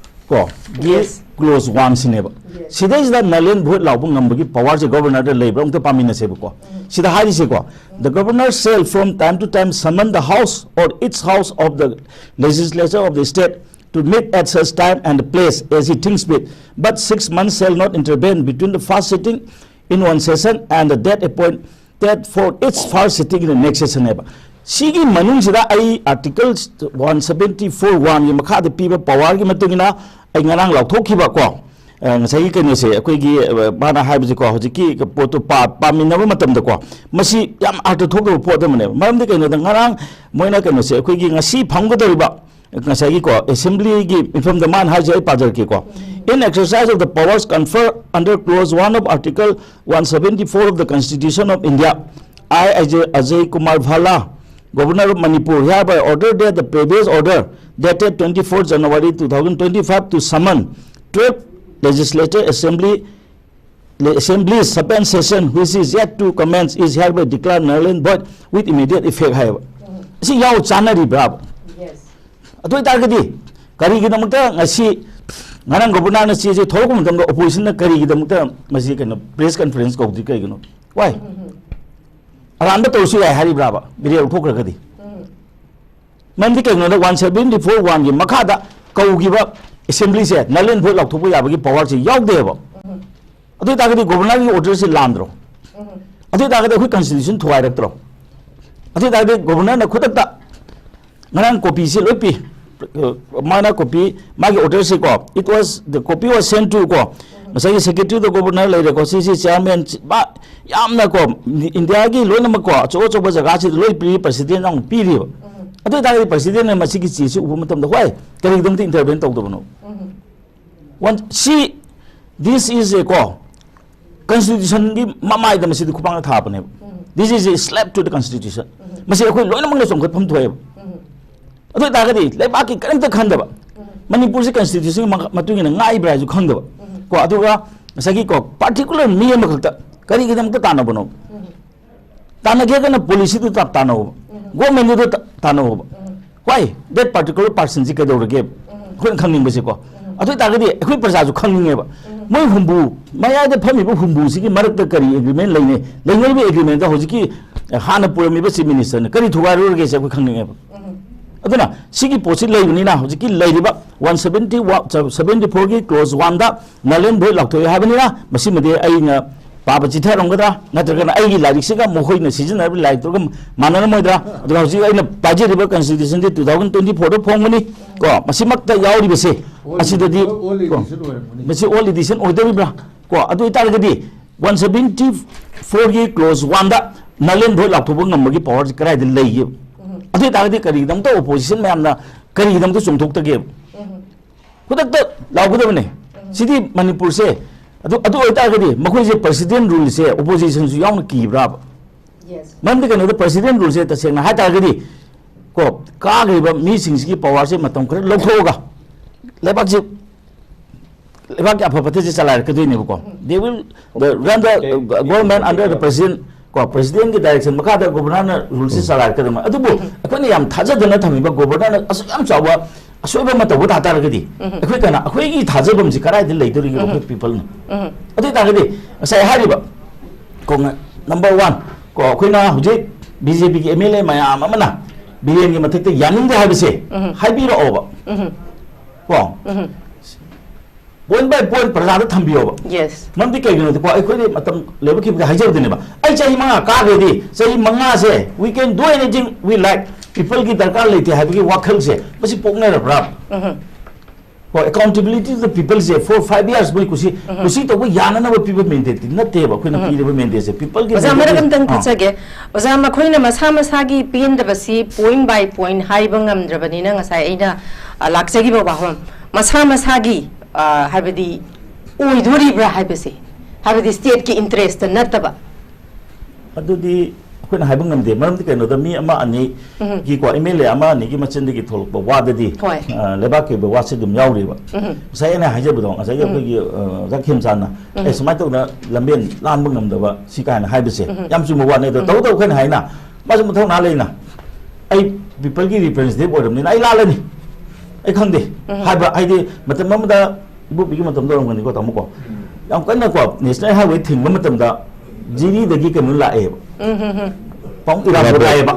ꯀꯣ, ꯒꯤ Yes. ꯀ꯭ꯂꯣꯖ ꯋꯥꯟꯁꯤꯅꯦꯕ꯫ Yes. ꯁꯤꯗꯩꯁꯤꯗ null and void ꯂꯥꯎꯕ ꯉꯝꯕꯒꯤ ꯄꯋꯥꯔꯁꯦ ꯒꯣꯚꯔꯅꯔꯗ ꯂꯩꯕ꯭ꯔꯥ ꯑꯝꯇ ꯄꯥꯃꯤꯟꯅꯁꯦꯕꯀꯣ꯫ ꯎꯝ꯫ ꯁꯤꯗ ꯍꯥꯏꯔꯤꯁꯦꯀꯣ, "The governor shall from time to time summon the house or its house of the legislature of the state to meet at such time and place as he thinks fit, but six months shall not intervene between the first sitting in one session and the date appointed for its first sitting in the next session" ꯍꯥꯏꯕ꯫ ꯁꯤꯒꯤ ꯃꯅꯨꯡꯁꯤꯗ ꯑꯩ ꯑꯥꯔꯇꯤꯀꯜ ꯋꯥꯟ ꯁꯕꯦꯟꯇꯤ ꯐꯣꯔ ꯋꯥꯟꯒꯤ ꯃꯈꯥꯗ ꯄꯤꯕ ꯄꯋꯥꯔꯒꯤ ꯃꯇꯨꯡ ꯏꯟꯅ ꯑꯩ ꯉꯔꯥꯡ ꯂꯥꯎꯊꯣꯛꯈꯤꯕ ꯀꯣ, ꯑ, ꯉꯁꯥꯏꯒꯤ ꯀꯩꯅꯣꯁꯦ, ꯑꯩꯈꯣꯏꯒꯤ, ꯑ, ꯃꯥꯅ ꯍꯥꯏꯕꯁꯦꯀꯣ, ꯍꯧꯖꯤꯛꯀꯤ ꯄꯣꯠꯇꯣ ꯄꯥ-, ꯄꯥꯃꯤꯟꯅꯕ ꯃꯇꯝꯗꯀꯣ, ꯃꯁꯤ ꯌꯥꯝ ꯑꯥꯔꯊ ꯊꯣꯛꯇꯕ ꯄꯣꯠ ꯑꯃꯅꯦꯕ꯫ ꯃꯔꯝꯗꯤ ꯀꯩꯅꯣꯗ, ꯉꯔꯥꯡ ꯃꯣꯏꯅ ꯀꯩꯅꯣꯁꯦ, ꯑꯩꯈꯣꯏꯒꯤ ꯉꯁꯤ ꯐꯝꯒꯗꯧꯔꯤꯕ ꯉꯁꯥꯏꯒꯤꯀꯣ, ꯑꯦꯁꯦꯝꯕ꯭ꯂꯤꯒꯤ ꯃꯤꯐꯝꯗ ꯃꯥꯅ ꯍꯥꯏꯁꯦ ꯑꯩ ꯄꯥꯖꯔꯛꯀꯦꯀꯣ꯫ "In exercise of the powers conferred under clause one of Article one seventy-four of the Constitution of India, I, Ajay, Ajay Kumar Bhalla, Governor of Manipur, hereby order that the previous order dated twenty-fourth January two thousand twenty-five to summon twelve Legislature Assembly, Assembly suspension session which is yet to commence is hereby declared null and void with immediate effect" ꯍꯥꯏꯌꯦꯕ꯫ ꯁꯤ ꯌꯥꯎ ꯆꯥꯟꯅꯔꯤꯕ꯭ꯔꯥꯕ? Yes. ꯑꯗꯨ ꯑꯣꯏꯇꯥꯔꯒꯗꯤ ꯀꯔꯤꯒꯤꯗꯃꯛꯇ ꯉꯁꯤ, ꯉꯔꯥꯡ ꯒꯣꯕꯔꯅꯔꯅ ꯆꯦꯁꯦ ꯊꯣꯛꯂꯛꯄ ꯃꯇꯝꯗ ꯑꯣꯄꯣꯖꯤꯁꯟꯅ ꯀꯔꯤꯒꯤꯗꯃꯛꯇ ꯃꯁꯤ ꯀꯩꯅꯣ, ꯄ꯭ꯔꯦꯁ ꯀꯟꯐꯔꯦꯟꯁ ꯀꯧꯗ꯭ꯔꯤ ꯀꯩꯒꯤꯅꯣ? ꯋꯥꯏ? ꯑꯔꯥꯟꯕ ꯇꯧꯔꯁꯨ ꯌꯥꯏ ꯍꯥꯏꯔꯤꯕ꯭ꯔꯥꯕ, ꯃꯤꯔꯦꯞ ꯂꯧꯊꯣꯛꯈ꯭ꯔꯒꯗꯤ? ꯃꯔꯝꯗꯤ ꯀꯩꯒꯤꯅꯣꯗ, ꯋꯥꯟ ꯁꯕꯦꯟꯇꯤ ꯐꯣꯔ ꯋꯥꯟꯒꯤ ꯃꯈꯥꯗ ꯀꯧꯈꯤꯕ ꯑꯦꯁꯦꯝꯕ꯭ꯂꯤꯁꯦ ꯅꯜ ꯑꯦꯟ ꯚꯣꯏꯗ ꯂꯥꯎꯊꯣꯛꯄ ꯌꯥꯕꯒꯤ ꯄꯋꯥꯔꯁꯦ ꯌꯥꯎꯗꯦꯕ꯫ ꯑꯗꯨ ꯑꯣꯏꯇꯥꯔꯒꯗꯤ ꯒꯣꯕꯔꯅꯔꯒꯤ ꯑꯣꯔꯗꯔꯁꯦ ꯂꯥꯟꯗ꯭ꯔꯣ? ꯑꯗꯨ ꯑꯣꯏꯇꯥꯔꯒꯗꯤ ꯑꯩꯈꯣꯏ ꯀꯟꯁꯇꯤꯇ꯭ꯌꯨꯁꯟ ꯊꯨꯒꯥꯏꯔꯛꯇ꯭ꯔꯣ? ꯑꯗꯨ ꯑꯣꯏꯇꯥꯔꯒꯗꯤ ꯒꯣꯕꯔꯅꯔꯅ ꯈꯨꯗꯛꯇ ꯉꯔꯥꯡ ꯀꯣꯄꯤꯁꯦ ꯂꯣꯏ ꯄꯤ꯫ ꯃꯥꯅ ꯀꯣꯄꯤ, ꯃꯥꯒꯤ ꯑꯣꯔꯗꯔꯁꯦ ꯀꯣ, it was, the copy was sent to ꯀꯣ, ꯉꯁꯥꯏꯒꯤ ꯁꯦꯀ꯭ꯔꯦꯇꯔꯤ ꯑꯣꯐ ꯒꯣꯕꯔꯅꯔ ꯂꯩꯔꯦꯀꯣ, ꯁꯤꯁꯤ ꯆꯤꯌꯥꯔꯃꯦꯟ, ꯃꯥ ꯌꯥꯝꯅ ꯀꯣ, ꯏꯟꯗꯤꯌꯥꯒꯤ ꯂꯣꯏꯅꯃꯛ ꯀꯣ, ꯑꯆꯧ ꯑꯆꯧꯕ ꯖꯒꯥꯁꯤꯗ ꯂꯣꯏ ꯄꯤꯔꯤ, ꯄ꯭ꯔꯁꯤꯗꯦꯟ ꯑꯃꯨꯛ ꯄꯤꯔꯤꯕ꯫ ꯑꯗꯨ ꯑꯣꯏꯇꯥꯔꯒꯗꯤ ꯄ꯭ꯔꯁꯤꯗꯦꯟꯅ ꯃꯁꯤꯒꯤ ꯆꯦꯁꯤ ꯎꯕ ꯃꯇꯝꯗ, "ꯍꯣꯏ, ꯀꯔꯤꯒꯤꯗꯃꯛꯇ ꯏꯟꯇꯔꯚꯦꯟ ꯇꯧꯗꯕꯅꯣ?" ꯋꯥꯟ, ꯁꯤ, this is a ꯀꯣ, ꯀꯟꯁꯇꯤꯇ꯭ꯌꯨꯁꯟꯒꯤ ꯃꯃꯥꯏꯗ ꯃꯁꯤꯗꯤ ꯈꯨꯄꯥꯛꯅ ꯊꯥꯕꯅꯦꯕ꯫ This is a slap to the constitution. ꯃꯁꯤ ꯑꯩꯈꯣꯏ ꯂꯣꯏꯅꯃꯛꯅ ꯆꯣꯡꯈꯠꯐꯝ ꯊꯣꯛꯑꯦꯕ꯫ ꯑꯗꯨ ꯑꯣꯏꯇꯥꯔꯒꯗꯤ ꯂꯩꯕꯥꯛꯀꯤ ꯀꯔꯤꯝꯇ ꯈꯟꯗꯕ, ꯃꯅꯤꯄꯨꯔꯁꯤ ꯀꯟꯁꯇꯤꯇ꯭ꯌꯨꯁꯟꯒꯤ ꯃꯈ-, ꯃꯇꯨꯡ ꯏꯟꯅ ꯉꯥꯛꯏꯕ꯭ꯔꯥ ꯍꯥꯏꯁꯨ ꯈꯪꯗꯕ ꯀꯣ, ꯑꯗꯨꯒ ꯉꯁꯥꯏꯒꯤ ꯀꯣ, ꯄꯥꯔꯇꯤꯀꯨꯂꯔ ꯃꯤ ꯑꯃꯈꯛꯇ ꯀꯔꯤꯒꯤꯗꯃꯛꯇ ꯇꯥꯟꯅꯕꯅꯣ? ꯇꯥꯟꯅꯒꯦꯒꯅ ꯄꯣꯂꯤꯁꯤꯗꯨ ꯇꯥ-, ꯇꯥꯟꯅꯧꯕ, ꯒꯣꯔꯃꯦꯟꯗꯨꯗ ꯇꯥ-, ꯇꯥꯟꯅꯧꯕ꯫ Why that particular personꯁꯤ ꯀꯩꯗꯧꯔꯒꯦ? ꯑꯩꯈꯣꯏꯅ ꯈꯪꯅꯤꯡꯕꯁꯦꯀꯣ꯫ ꯑꯗꯨ ꯑꯣꯏꯇꯥꯔꯒꯗꯤ ꯑꯩꯈꯣꯏ ꯄ꯭ꯔꯖꯥꯁꯨ ꯈꯪꯅꯤꯡꯉꯦꯕ꯫ ꯃꯣꯏ ꯍꯨꯝꯕꯨ, ꯃꯌꯥꯏꯗ ꯐꯝꯃꯤꯕ ꯍꯨꯝꯕꯨꯁꯤꯒꯤ ꯃꯔꯛꯇ ꯀꯔꯤ ꯑꯦꯒ꯭ꯔꯤꯃꯦꯟ ꯂꯩꯅꯩ? ꯂꯩꯅꯔꯤꯕ ꯑꯦꯒ꯭ꯔꯤꯃꯦꯟꯗ ꯍꯧꯖꯤꯛꯀꯤ, ꯑ, ꯍꯥꯟꯅ ꯄꯨꯔꯝꯃꯤꯕ ꯆꯤꯐ ꯃꯤꯅꯤꯁꯇꯔꯅ ꯀꯔꯤ ꯊꯨꯒꯥꯏꯔꯨꯔꯒꯦꯁꯦ ꯑꯩꯈꯣꯏ ꯈꯪꯅꯤꯡꯉꯦꯕ꯫ ꯑꯗꯨꯅ ꯁꯤꯒꯤ ꯄꯣꯠꯁꯤ ꯂꯩꯕꯅꯤꯅ ꯍꯧꯖꯤꯛꯀꯤ ꯂꯩꯔꯤꯕ ꯋꯥꯟ ꯁꯕꯦꯟꯇꯤ ꯋꯥꯟ, ꯁꯕꯦꯟꯇꯤ ꯐꯣꯔꯒꯤ ꯀ꯭ꯂꯣꯖ ꯋꯥꯟꯗ ꯅꯜ ꯑꯦꯟ ꯚꯣꯏꯗ ꯂꯥꯎꯊꯣꯛꯑꯦ ꯍꯥꯏꯕꯅꯤꯅ, ꯃꯁꯤꯃꯗꯤ ꯑꯩꯅ ꯄꯥꯕ ꯆꯤꯊꯔꯝꯒꯗ꯭ꯔꯥ, ꯅꯠꯇ꯭ꯔꯒꯅ ꯑꯩꯒꯤ ꯂꯥꯏꯔꯤꯛꯁꯤꯒ ꯃꯈꯣꯏꯅ ꯁꯤꯖꯤꯟꯅꯔꯤꯕ ꯂꯥꯏꯔꯤꯛꯇꯨꯒ ꯃꯥꯟꯅꯔꯝꯃꯣꯏꯗ꯭ꯔꯥ? ꯑꯗꯨꯒ ꯍꯧꯖꯤꯛ ꯑꯩꯅ ꯄꯥꯏꯖꯔꯤꯕ ꯀꯟꯁꯇꯤꯇ꯭ꯌꯨꯁꯟꯗꯤ ꯇꯨ ꯊꯥꯎꯖꯟ ꯇ꯭ꯋꯦꯟꯇꯤ ꯐꯣꯔꯗ ꯐꯣꯡꯕꯅꯤ ꯀꯣ, ꯃꯁꯤꯃꯛꯇ ꯌꯥꯎꯔꯤꯕꯁꯦ ꯑꯁꯤꯗꯗꯤ ꯑꯣꯜ ꯀꯣ, ꯑꯦꯗꯤꯁꯟ ꯑꯣꯏꯔꯝꯒꯅꯤ꯫ ꯃꯁꯤ ꯑꯣꯜ ꯑꯦꯗꯤꯁꯟ ꯑꯣꯏꯗꯧꯔꯤꯕ꯭ꯔꯥ? ꯀꯣ, ꯑꯗꯨ ꯑꯣꯏꯇꯥꯔꯒꯗꯤ ꯋꯥꯟ ꯁꯕꯦꯟꯇꯤ ꯐꯣꯔꯒꯤ ꯀ꯭ꯂꯣꯖ ꯋꯥꯟꯗ ꯅꯂꯦꯟ ꯚꯣꯏ ꯂꯥꯎꯊꯣꯛꯄ ꯉꯝꯕꯒꯤ ꯄꯋꯥꯔꯁꯤ ꯀꯗꯥꯏꯗ ꯂꯩꯒꯦ? ꯑꯗꯨ ꯑꯣꯏꯇꯥꯔꯒꯗꯤ ꯀꯔꯤꯒꯤꯗꯃꯛꯇ ꯑꯣꯄꯣꯖꯤꯁꯟ ꯃꯌꯥꯝꯅ ꯀꯔꯤꯒꯤꯗꯃꯛꯇ ꯆꯣꯡꯊꯣꯛꯇꯒꯦ? ꯈꯨꯗꯛꯇ ꯂꯥꯎꯒꯗꯕꯅꯦ꯫ ꯁꯤꯗꯤ ꯃꯅꯤꯄꯨꯔꯁꯦ, ꯑꯗꯨ, ꯑꯗꯨ ꯑꯣꯏꯇꯥꯔꯒꯗꯤ ꯃꯈꯣꯏꯁꯦ ꯄ꯭ꯔꯁꯤꯗꯦꯟ ꯔꯨꯜꯁꯦ ꯑꯣꯄꯣꯖꯤꯁꯟꯁꯨ ꯌꯥꯎꯅ ꯀꯤꯕ꯭ꯔꯥꯕ? ꯃꯔꯝꯗꯤ ꯀꯩꯅꯣꯗ, ꯄ꯭ꯔꯁꯤꯗꯦꯟ ꯔꯨꯜꯁꯦ ꯇꯁꯦꯡꯅ ꯍꯥꯏꯇꯥꯔꯒꯗꯤ ꯀꯣ, ꯀꯥꯈ꯭ꯔꯤꯕ ꯃꯤꯁꯤꯡꯁꯤꯒꯤ ꯄꯋꯥꯔꯁꯦ ꯃꯇꯝ ꯈꯔ ꯂꯧꯊꯣꯛꯑꯒ ꯂꯩꯕꯥꯛꯁꯦ, ꯂꯩꯕꯥꯛꯀꯤ ꯑꯐ ꯐꯠꯇꯁꯦ ꯆꯂꯥꯏꯔꯛꯀꯗꯣꯏꯅꯦꯕꯀꯣ꯫ They will, the, run the, uh, government under the president, ꯀꯣ, ꯄ꯭ꯔꯁꯤꯗꯦꯟꯒꯤ ꯗꯥꯏꯔꯦꯛꯁꯟ ꯃꯈꯥꯗ ꯒꯣꯕꯔꯅꯔꯅ ꯔꯨꯜꯁꯦ ꯆꯂꯥꯏꯔꯛꯀꯗꯕꯅꯤ꯫ ꯑꯗꯨꯕꯨ ꯑꯩꯈꯣꯏꯅ ꯌꯥꯝ ꯊꯥꯖꯗꯅ ꯊꯝꯃꯤꯕ ꯒꯣꯕꯔꯅꯔꯅ ꯑꯁꯨꯛ ꯌꯥꯝ ꯆꯥꯎꯕ ꯑꯁꯣꯏꯕ ꯑꯃ ꯇꯧꯕ ꯇꯥ ꯇꯥꯔꯒꯗꯤ ꯑꯩꯈꯣꯏ ꯀꯅꯥ, ꯑꯩꯈꯣꯏꯒꯤ ꯊꯥꯖꯐꯝꯁꯤ ꯀꯗꯥꯏꯗ ꯂꯩꯗꯧꯔꯤꯒꯦ? ꯑꯩꯈꯣꯏ ꯄꯤꯄꯜꯅ? ꯑꯗꯨ ꯑꯣꯏ ꯇꯥꯔꯒꯗꯤ ꯉꯁꯥꯏ ꯍꯥꯏꯔꯤꯕ ꯀꯣ, ꯅꯝꯕꯔ ꯋꯥꯟ, ꯀꯣ, ꯑꯩꯈꯣꯏꯅ ꯍꯧꯖꯤꯛ ꯕꯤ ꯖꯦ ꯄꯤꯒꯤ ꯑꯦꯝ ꯑꯦꯜ ꯑꯦ ꯃꯌꯥꯝ ꯑꯃꯅ ꯕꯤꯔꯦꯟꯒꯤ ꯃꯊꯛꯇ ꯌꯥꯅꯤꯡꯗꯦ ꯍꯥꯏꯕꯁꯦ ꯍꯥꯏꯕꯤꯔꯛꯑꯣꯕ꯫ ꯀꯣ, ꯄꯣꯏꯟ ꯕꯥꯏ ꯄꯣꯏꯟ ꯄ꯭ꯔꯖꯥꯗ ꯊꯝꯕꯤꯌꯣꯕ꯫ ꯌꯦꯁ꯫ ꯃꯔꯝꯗꯤ ꯀꯩꯒꯤꯅꯣꯗꯤꯀꯣ, ꯑꯩꯈꯣꯏꯗꯤ ꯃꯇꯝ ꯂꯩꯕ ꯈꯤꯕꯗ ꯍꯥꯏꯖꯕꯗꯨꯅꯦꯕ꯫ ꯑꯩ ꯆꯍꯤ ꯃꯉꯥ ꯀꯥꯈ꯭ꯔꯗꯤ, ꯆꯍꯤ ꯃꯉꯥꯁꯦ, we can do anything we like, ꯄꯤꯄꯜꯒꯤ ꯗꯔꯀꯥꯔ ꯂꯩꯇꯦ ꯍꯥꯏꯕꯒꯤ ꯋꯥꯈꯜꯁꯦ ꯃꯁꯤ ꯄꯣꯛꯅꯔꯕ꯭ꯔꯥ? ꯍꯣꯏ, accountability to the people say for five years ꯃꯣꯏ ꯀꯨꯁꯤ, ꯀꯨꯁꯤ ꯇꯧꯕ ꯌꯥꯅꯅꯕ ꯄꯤꯕ ꯃꯦꯟꯗꯦꯠꯇꯤ ꯅꯠꯇꯦꯕ꯫ ꯑꯩꯈꯣꯏꯅ ꯄꯤꯔꯤꯕ ꯃꯦꯟꯗꯦꯠꯁꯦ ꯄꯤꯄꯜꯒꯤ ꯑꯣꯖꯥ, ꯃꯔꯛ ꯑꯃꯇꯪ ꯑꯥ꯫ ꯊꯠꯆꯒꯦ꯫ ꯑꯣꯖꯥ, ꯃꯈꯣꯏꯅ ꯃꯁꯥ ꯃꯁꯥꯒꯤ ꯄꯦꯟꯗꯕꯁꯤ ꯄꯣꯏꯟ ꯕꯥꯏ ꯄꯣꯏꯟ ꯍꯥꯏꯕ ꯉꯝꯗ꯭ꯔꯕꯅꯤꯅ ꯉꯁꯥꯏ ꯑꯩꯅ, ꯑ, ꯂꯥꯛꯆꯈꯤꯕ ꯋꯥꯐꯝ, ꯃꯁꯥ ꯃꯁꯥꯒꯤ, ꯑ, ꯍꯥꯏꯕꯗꯤ ꯑꯣꯏꯗꯣꯔꯤꯕ꯭ꯔꯥ ꯍꯥꯏꯕꯁꯦ, ꯍꯥꯏꯕꯗꯤ ꯁ꯭ꯇꯦꯠꯀꯤ ꯏꯟꯇꯔꯦꯁꯇ ꯅꯠꯇꯕ꯫ ꯑꯗꯨꯗꯤ ꯑꯩꯈꯣꯏꯅ ꯍꯥꯏꯕ ꯉꯝꯗꯦ꯫ ꯃꯔꯝꯗꯤ ꯀꯩꯅꯣꯗ, ꯃꯤ ꯑꯃ ꯑꯅꯤꯒꯤꯀꯣ, ꯑꯦꯝ ꯑꯦꯜ ꯑꯦ ꯑꯃ ꯑꯅꯤꯒꯤ ꯃꯆꯤꯟꯗꯒꯤ ꯊꯣꯛꯂꯛꯄ ꯋꯥꯗꯗꯤ, ꯍꯣꯏ꯫ ꯑ, ꯂꯩꯕꯥꯛꯀꯤ ꯑꯣꯏꯕ ꯋꯥꯁꯤ ꯑꯗꯨꯝ ꯌꯥꯎꯔꯤꯕ꯫ ꯉꯁꯥꯏ ꯑꯩꯅ ꯍꯥꯏꯖꯕꯗꯣ, ꯉꯁꯥꯏꯒꯤ ꯑꯩꯈꯣꯏꯒꯤ, ꯑ, ꯑꯣꯖꯥ ꯈꯦꯝꯆꯥꯟꯅ, "ꯑꯦ, ꯁꯨꯃꯥꯏꯅ ꯇꯧꯗꯅ ꯂꯝꯕꯦꯟ ꯂꯥꯟꯕ ꯉꯝꯗꯕ ꯁꯤ" ꯀꯥꯏꯅ ꯍꯥꯏꯕꯁꯦ ꯌꯥꯝ ꯆꯨꯝꯕ ꯋꯥꯅꯤ꯫ ꯑꯗꯣ ꯇꯧꯕꯇꯕꯨ ꯑꯩꯈꯣꯏꯅ ꯍꯥꯏꯅ, ꯃꯥꯁꯨ ꯃꯊꯧꯅꯥ ꯂꯩꯅ, "ꯑꯩ ꯄꯤꯄꯜꯒꯤ ꯔꯤꯄ꯭ꯔꯖꯦꯟꯇꯦꯇꯤꯚ ꯑꯣꯏꯔꯕꯅꯤꯅ ꯑꯩ ꯂꯥꯜꯂꯅꯤ, ꯑꯩ ꯈꯪꯗꯦ" ꯍꯥꯏꯕ, ꯍꯥꯏꯗꯤ ꯃꯇꯝ ꯑꯃꯗ ꯏꯕꯣꯕꯤꯒꯤ ꯃꯇꯝꯗ ꯑꯣꯏꯔꯝꯒꯅꯤꯀꯣ, ꯇꯥꯃꯣꯀꯣ, ꯌꯥꯝ ꯀꯟꯅ ꯀꯣ, ꯅꯦꯁꯅꯦꯜ ꯍꯥꯏꯋꯦ ꯊꯤꯡꯕ ꯃꯇꯝꯗ ꯖꯤꯔꯤꯗꯒꯤ ꯀꯩꯅꯣ ꯂꯥꯛꯑꯦꯕ, ꯄꯥꯎ ꯏꯔꯥꯕꯣꯠ ꯏꯔꯥꯕꯣꯠ꯫ ꯂꯥꯛꯑꯦꯕ꯫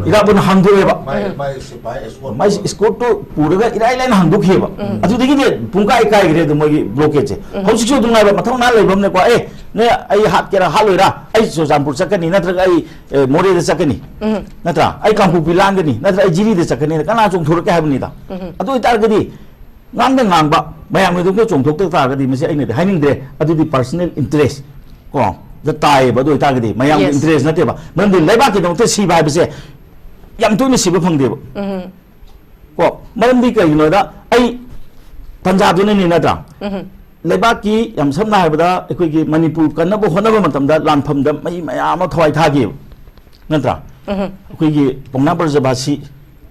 ꯏꯔꯥꯕꯣꯠꯅ ꯍꯥꯡꯗꯣꯛꯑꯦꯕ꯫ ꯃꯥꯏ, ꯃꯥꯏ ꯁꯤꯐꯥꯏ escort ꯃꯥꯏ ꯇꯧꯔꯒ꯫ Escort ꯇꯣ ꯄꯨꯔꯒ ꯏꯔꯥꯏ ꯂꯥꯏꯅ ꯍꯥꯡꯗꯣꯛꯈꯤꯑꯕ꯫ ꯑꯗꯨꯗꯒꯤꯗꯤ ꯄꯨꯡꯀꯥꯏ ꯀꯥꯏꯈ꯭ꯔꯦ ꯑꯗꯨ ꯃꯣꯏꯒꯤ blockade ꯁꯦ꯫ ꯍꯧꯖꯤꯛꯁꯨ ꯑꯗꯨꯝ ꯉꯥꯏꯕ, ꯃꯊꯧꯅꯥ ꯂꯩꯕ ꯑꯃꯅꯦꯀꯣ, "ꯑꯦ, ꯅꯦ, ꯑꯩ ꯍꯥꯠꯀꯦꯔꯥ ꯍꯥꯠꯂꯣꯏꯔꯥ, ꯑꯩ ꯆꯨꯔꯆꯥꯟꯄꯨꯔ ꯆꯠꯀꯅꯤ, ꯅꯠꯇ꯭ꯔꯒ ꯑꯩ, ꯑꯦ, ꯃꯣꯔꯦꯗ ꯆꯠꯀꯅꯤ, ꯅꯠꯇ꯭ꯔꯥ? ꯑꯩ ꯀꯥꯡꯄꯣꯛꯄꯤ ꯂꯥꯟꯒꯅꯤ, ꯅꯠꯇ꯭ꯔꯒ ꯑꯩ ꯖꯤꯔꯤꯗ ꯆꯠꯀꯅꯤ", ꯀꯅꯥ ꯆꯣꯡꯊꯣꯔꯛꯀꯦ ꯍꯥꯏꯕꯅꯤꯗ? ꯑꯗꯨ ꯑꯣꯏꯇꯥꯔꯒꯗꯤ ꯉꯥꯡꯗ ꯉꯥꯡꯕ, ꯃꯌꯥꯝꯒꯤꯗꯃꯛꯇ ꯆꯣꯡꯊꯣꯛꯇ ꯇꯥꯔꯒꯗꯤ ꯃꯁꯤ ꯑꯩꯅꯗꯤ ꯍꯥꯏꯅꯤꯡꯗ꯭ꯔꯦ꯫ ꯑꯗꯨꯗꯤ personal interest ꯀꯣ, ꯗ ꯇꯥꯏꯌꯦꯕ꯫ ꯑꯗꯨ ꯑꯣꯏꯇꯥꯔꯒꯗꯤ ꯃꯌꯥꯝꯒꯤ Yes. interest ꯅꯠꯇꯦꯕ, ꯃꯔꯝꯗꯤ ꯂꯩꯕꯥꯛꯀꯤꯗꯃꯛꯇ ꯁꯤꯕ ꯍꯥꯏꯕꯁꯦ ꯌꯥꯝ ꯇꯣꯏꯅ ꯁꯤꯕ ꯐꯪꯗꯦꯕ꯫ ꯎꯝ꯫ ꯀꯣ, ꯃꯔꯝꯗꯤ ꯀꯩꯒꯤꯅꯣꯗ, ꯑꯩ ꯇꯟꯖꯥꯗꯨꯅꯅꯤ, ꯅꯠꯇ꯭ꯔꯥ? ꯎꯝ꯫ ꯂꯩꯕꯥꯛꯀꯤ, ꯌꯥꯝ ꯁꯝꯅ ꯍꯥꯏꯔꯕꯗ, ꯑꯩꯈꯣꯏꯒꯤ ꯃꯅꯤꯄꯨꯔ ꯀꯟꯅꯕ ꯍꯣꯠꯅꯕ ꯃꯇꯝꯗ ꯂꯥꯟꯐꯝꯗ ꯃꯤ ꯃꯌꯥꯝ ꯑꯃ ꯊꯋꯥꯏ ꯊꯥꯈꯤꯕ, ꯅꯠꯇ꯭ꯔꯥ? ꯎꯝ꯫ ꯑꯩꯈꯣꯏꯒꯤ ꯄꯥꯎꯅꯥ ꯕ꯭ꯔꯖꯕꯥꯁꯤ,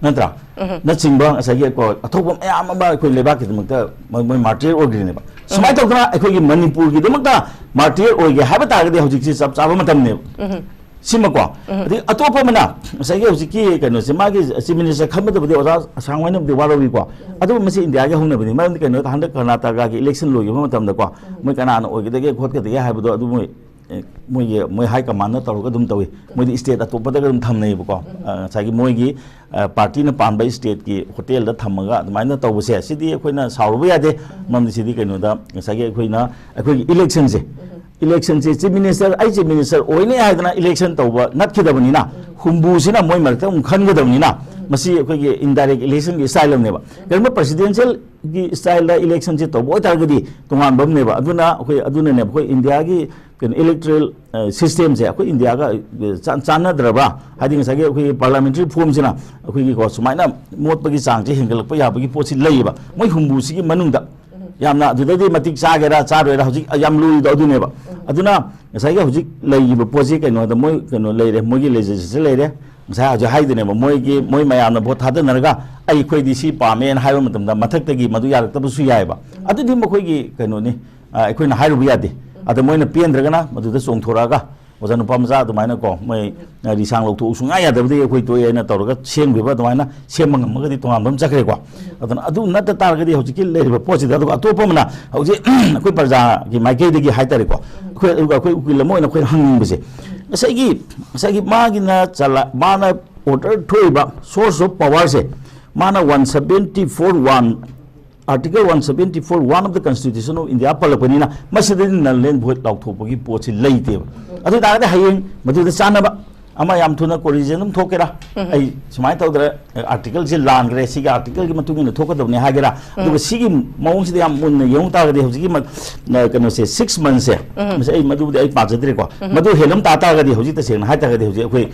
ꯅꯠꯇ꯭ꯔꯥ? ꯎꯝ꯫ ꯅꯆꯤꯡꯕ ꯉꯁꯥꯏꯒꯤ ꯀꯣ, ꯑꯊꯧꯕ ꯃꯌꯥꯝ ꯑꯃ ꯑꯩꯈꯣꯏ ꯂꯩꯕꯥꯛꯀꯤꯗꯃꯛꯇ ꯃꯣꯏ, ꯃꯣꯏ martyr ꯑꯣꯏꯈ꯭ꯔꯤꯅꯦꯕ꯫ ꯁꯨꯃꯥꯏꯅ ꯎꯝ꯫ ꯇꯧꯗꯅ ꯑꯩꯈꯣꯏꯒꯤ ꯃꯅꯤꯄꯨꯔꯒꯤꯗꯃꯛꯇ martyr ꯑꯣꯏꯒꯦ ꯍꯥꯏꯕ ꯇꯥꯔꯒꯗꯤ ꯍꯧꯖꯤꯛꯁꯤ ꯆꯞ ꯆꯥꯕ ꯃꯇꯝꯅꯦꯕ꯫ ꯎꯝ꯫ ꯁꯤꯃꯀꯣ꯫ ꯎꯝ꯫ ꯑꯗꯩ ꯑꯇꯣꯞꯄ ꯑꯃꯅ, ꯉꯁꯥꯏꯒꯤ ꯍꯧꯖꯤꯛꯀꯤ ꯀꯩꯅꯣꯁꯦ, ꯃꯥꯒꯤ Chief Minister ꯈꯟꯕꯗꯕꯨꯗꯤ ꯑꯣꯖꯥ ꯑꯁꯥꯡ ꯍꯣꯏꯅꯕꯨꯗꯤ ꯋꯥꯔꯧꯏꯀꯣ꯫ ꯑꯗꯨꯕꯨ ꯃꯁꯤ ꯏꯟꯗꯤꯌꯥꯒꯤ ꯍꯧꯅꯕꯤꯅꯤ꯫ ꯃꯔꯝꯗꯤ ꯀꯩꯅꯣꯗ, ꯍꯟꯗꯛ ꯀꯔꯅꯥꯇꯀꯥꯒꯤ election ꯂꯣꯏꯈꯤꯕ ꯃꯇꯝꯗꯀꯣ, ꯃꯣꯏ ꯀꯅꯥꯅ ꯑꯣꯏꯒꯗꯒꯦ ꯈꯣꯠꯀꯗꯒꯦ ꯍꯥꯏꯕꯗꯣ ꯑꯗꯨ ꯃꯣꯏ, ꯑꯦ, ꯃꯣꯏꯒꯤ, ꯃꯣꯏ high commandꯅ ꯇꯧꯔꯒ ꯑꯗꯨꯝ ꯇꯧꯏ꯫ ꯃꯣꯏꯗꯤ state ꯑꯇꯣꯞꯄꯗꯒ ꯑꯗꯨꯝ ꯊꯝꯅꯩꯌꯦꯕꯀꯣ꯫ ꯑ, ꯉꯁꯥꯏꯒꯤ ꯃꯣꯏꯒꯤ, ꯑ, partyꯅ ꯄꯥꯝꯕ stateꯀꯤ hotelꯗ ꯊꯝꯃꯒ ꯑꯗꯨꯃꯥꯏꯅ ꯇꯧꯕꯁꯦ, ꯁꯤꯗꯤ ꯑꯩꯈꯣꯏꯅ ꯁꯥꯎꯔꯨꯕ ꯌꯥꯗꯦ꯫ ꯃꯔꯝꯗꯤ ꯁꯤꯗꯤ ꯀꯩꯅꯣꯗ, ꯉꯁꯥꯏꯒꯤ ꯑꯩꯈꯣꯏꯅ, ꯑꯩꯈꯣꯏꯒꯤ electionꯁꯦ, electionꯁꯦ Chief Minister, ꯑꯩ Chief Minister ꯑꯣꯏꯅꯤ ꯍꯥꯏꯗꯅ election ꯇꯧꯕ ꯅꯠꯈꯤꯗꯕꯅꯤꯅ, ꯍꯨꯝꯕꯨꯁꯤꯅ ꯃꯣꯏ ꯃꯔꯛꯇ ꯑꯃꯨꯛ ꯈꯟꯒꯗꯕꯅꯤꯅ, ꯃꯁꯤ ꯑꯩꯈꯣꯏꯒꯤ indirect electionꯒꯤ style ꯑꯃꯅꯦꯕ꯫ ꯀꯔꯤꯒꯨꯝꯕ presidentialꯒꯤ styleꯗ electionꯁꯦ ꯇꯧꯕ ꯑꯣꯏꯇꯥꯔꯒꯗꯤ ꯇꯣꯉꯥꯟꯕ ꯑꯃꯅꯦꯕ꯫ ꯑꯗꯨꯅ ꯑꯩꯈꯣꯏ, ꯑꯗꯨꯅꯅꯦꯕ ꯑꯩꯈꯣꯏ ꯏꯟꯗꯤꯌꯥꯒꯤ ꯀꯩꯅꯣ electoral, ꯑ, systemꯁꯦ ꯑꯩꯈꯣꯏ ꯏꯟꯗꯤꯌꯥꯒ, ꯑ, ꯆꯥꯟ-, ꯆꯥꯟꯅꯗ꯭ꯔꯕ, ꯍꯥꯏꯗꯤ ꯉꯁꯥꯏꯒꯤ ꯑꯩꯈꯣꯏꯒꯤ parliamentary formꯁꯤꯅ ꯑꯩꯈꯣꯏꯒꯤꯀꯣ ꯁꯨꯃꯥꯏꯅ ꯃꯣꯠꯄꯒꯤ ꯆꯥꯡꯁꯦ ꯍꯦꯟꯒꯠꯂꯛꯄ ꯌꯥꯕꯒꯤ ꯄꯣꯠꯁꯤ ꯂꯩꯌꯦꯕ꯫ ꯃꯣꯏ ꯍꯨꯝꯕꯨꯁꯤꯒꯤ ꯃꯅꯨꯡꯗ ꯌꯥꯝꯅ ꯑꯗꯨꯗꯩꯗꯤ ꯃꯇꯤꯛ ꯆꯥꯒꯦꯔꯥ ꯆꯥꯔꯣꯏꯔꯥ ꯍꯧꯖꯤꯛ ꯌꯥꯝ ꯂꯨꯔꯤꯗꯣ ꯑꯗꯨꯅꯦꯕ꯫ ꯑꯗꯨꯅ ꯉꯁꯥꯏꯒꯤ ꯍꯧꯖꯤꯛ ꯂꯩꯔꯤꯕ ꯄꯣꯠꯁꯤ ꯀꯩꯅꯣꯗ ꯃꯣꯏ ꯀꯩꯅꯣ ꯂꯩꯔꯦ, ꯃꯣꯏꯒꯤ legislature ꯂꯩꯔꯦ, ꯉꯁꯥꯏ ꯍꯧꯖꯤꯛ ꯍꯥꯏꯗꯨꯅꯦꯕ, ꯃꯣꯏꯒꯤ, ꯃꯣꯏ ꯃꯌꯥꯝꯅ vote ꯊꯥꯗꯅꯔꯒ ꯑꯩꯈꯣꯏꯗꯤ ꯁꯤ ꯄꯥꯝꯃꯦꯅ ꯍꯥꯏꯕ ꯃꯇꯝꯗ ꯃꯊꯛꯇꯒꯤ ꯃꯗꯨ ꯌꯥꯔꯛꯇꯕꯁꯨ ꯌꯥꯏꯑꯕ꯫ ꯑꯗꯨꯗꯤ ꯃꯈꯣꯏꯒꯤ ꯀꯩꯅꯣꯅꯤ, ꯑ, ꯑꯩꯈꯣꯏꯅ ꯍꯥꯏꯔꯨꯕ ꯌꯥꯗꯦ꯫ ꯑꯗ ꯃꯣꯏꯅ ꯄꯦꯟꯗ꯭ꯔꯒꯅ ꯃꯗꯨꯗ ꯆꯣꯡꯊꯣꯔꯛꯑꯒ ꯑꯣꯖꯥ ꯅꯨꯄꯥ ꯃꯆꯥ ꯑꯗꯨꯃꯥꯏꯅ ꯀꯣ, ꯃꯣꯏ, ꯑ, ꯔꯤꯁꯥꯡ ꯂꯧꯊꯣꯛꯎ ꯁꯨꯡꯌꯥ ꯌꯥꯗꯕꯗꯒꯤ ꯑꯩꯈꯣꯏ ꯇꯣꯛꯑꯦ ꯍꯥꯏꯅ ꯇꯧꯔꯒ ꯁꯦꯝꯈꯤꯕ ꯑꯗꯨꯃꯥꯏꯅ ꯁꯦꯝꯕ ꯉꯝꯃꯒꯗꯤ ꯇꯣꯉꯥꯟꯕ ꯑꯃ ꯆꯠꯈ꯭ꯔꯦꯀꯣ꯫ ꯑꯗꯨꯅ ꯑꯗꯨ ꯅꯠꯇ ꯇꯥꯔꯒꯗꯤ ꯍꯧꯖꯤꯛꯀꯤ ꯂꯩꯔꯤꯕ ꯄꯣꯠꯁꯤꯗ, ꯑꯗꯨꯒ ꯑꯇꯣꯞꯄ ꯑꯃꯅ ꯍꯧꯖꯤꯛ ꯑꯩꯈꯣꯏ ꯄ꯭ꯔꯖꯥꯒꯤ ꯃꯥꯏꯀꯩꯗꯒꯤ ꯍꯥꯏꯇꯥꯔꯦꯀꯣ, ꯑꯩꯈꯣꯏ, ꯑꯗꯨꯒ ꯑꯩꯈꯣꯏ ꯎꯀꯤꯜ ꯑꯃ ꯑꯣꯏꯅ ꯑꯩꯈꯣꯏꯅ ꯍꯪꯅꯤꯡꯕꯁꯦ, ꯉꯁꯥꯏꯒꯤ, ꯉꯁꯥꯏꯒꯤ ꯃꯥꯒꯤꯅ ꯆꯂꯥ-, ꯃꯥꯅ order ꯊꯣꯛꯏꯕ source of powerꯁꯦ, ꯃꯥꯅ one seventy four one, Article one seventy four one of the Constitution of India ꯄꯜꯂꯛꯄꯅꯤꯅ, ꯃꯁꯤꯗꯗꯤ null and void ꯂꯥꯎꯊꯣꯛꯄꯒꯤ ꯄꯣꯠꯁꯤ ꯂꯩꯇꯦꯕ꯫ ꯑꯗꯨ ꯑꯣꯏ ꯇꯥꯔꯒꯗꯤ ꯍꯌꯦꯡ ꯃꯗꯨꯗ ꯆꯥꯟꯅꯕ ꯑꯃ ꯌꯥꯝ ꯊꯨꯅ ꯀꯣꯔꯤꯖꯟ ꯑꯗꯨꯝ ꯊꯣꯛꯀꯦꯔꯥ, ꯑꯩ ꯁꯨꯃꯥꯏꯅ ꯇꯧꯗ꯭ꯔꯦ, ꯑꯥꯔꯇꯤꯀꯜꯁꯦ ꯂꯥꯟꯈ꯭ꯔꯦ, ꯁꯤꯒꯤ ꯑꯥꯔꯇꯤꯀꯜꯒꯤ ꯃꯇꯨꯡ ꯏꯟꯅ ꯊꯣꯛꯀꯗꯕꯅꯤ ꯍꯥꯏꯒꯦꯔꯥ, ꯑꯗꯨꯒ ꯁꯤꯒꯤ ꯃꯑꯣꯡꯁꯤꯗ ꯌꯥꯝ ꯃꯨꯟꯅ ꯌꯦꯡꯉꯨ ꯇꯥꯔꯒꯗꯤ ꯍꯧꯖꯤꯛꯀꯤ ꯃ-, ꯅ-, ꯀꯩꯅꯣꯁꯦ, ꯁꯤꯛꯁ ꯃꯟꯁꯦ, ꯃꯁꯤ ꯑꯩ ꯃꯗꯨꯕꯨꯗꯤ ꯑꯩ ꯄꯥꯖꯗ꯭ꯔꯦꯀꯣ, ꯃꯗꯨ ꯍꯦꯜꯂꯝ ꯇꯥ ꯇꯥꯔꯒꯗꯤ ꯍꯧꯖꯤꯛ ꯇꯁꯦꯡꯅ ꯍꯥꯏ ꯇꯥꯔꯒꯗꯤ ꯍꯧꯖꯤꯛ ꯑꯩꯈꯣꯏ,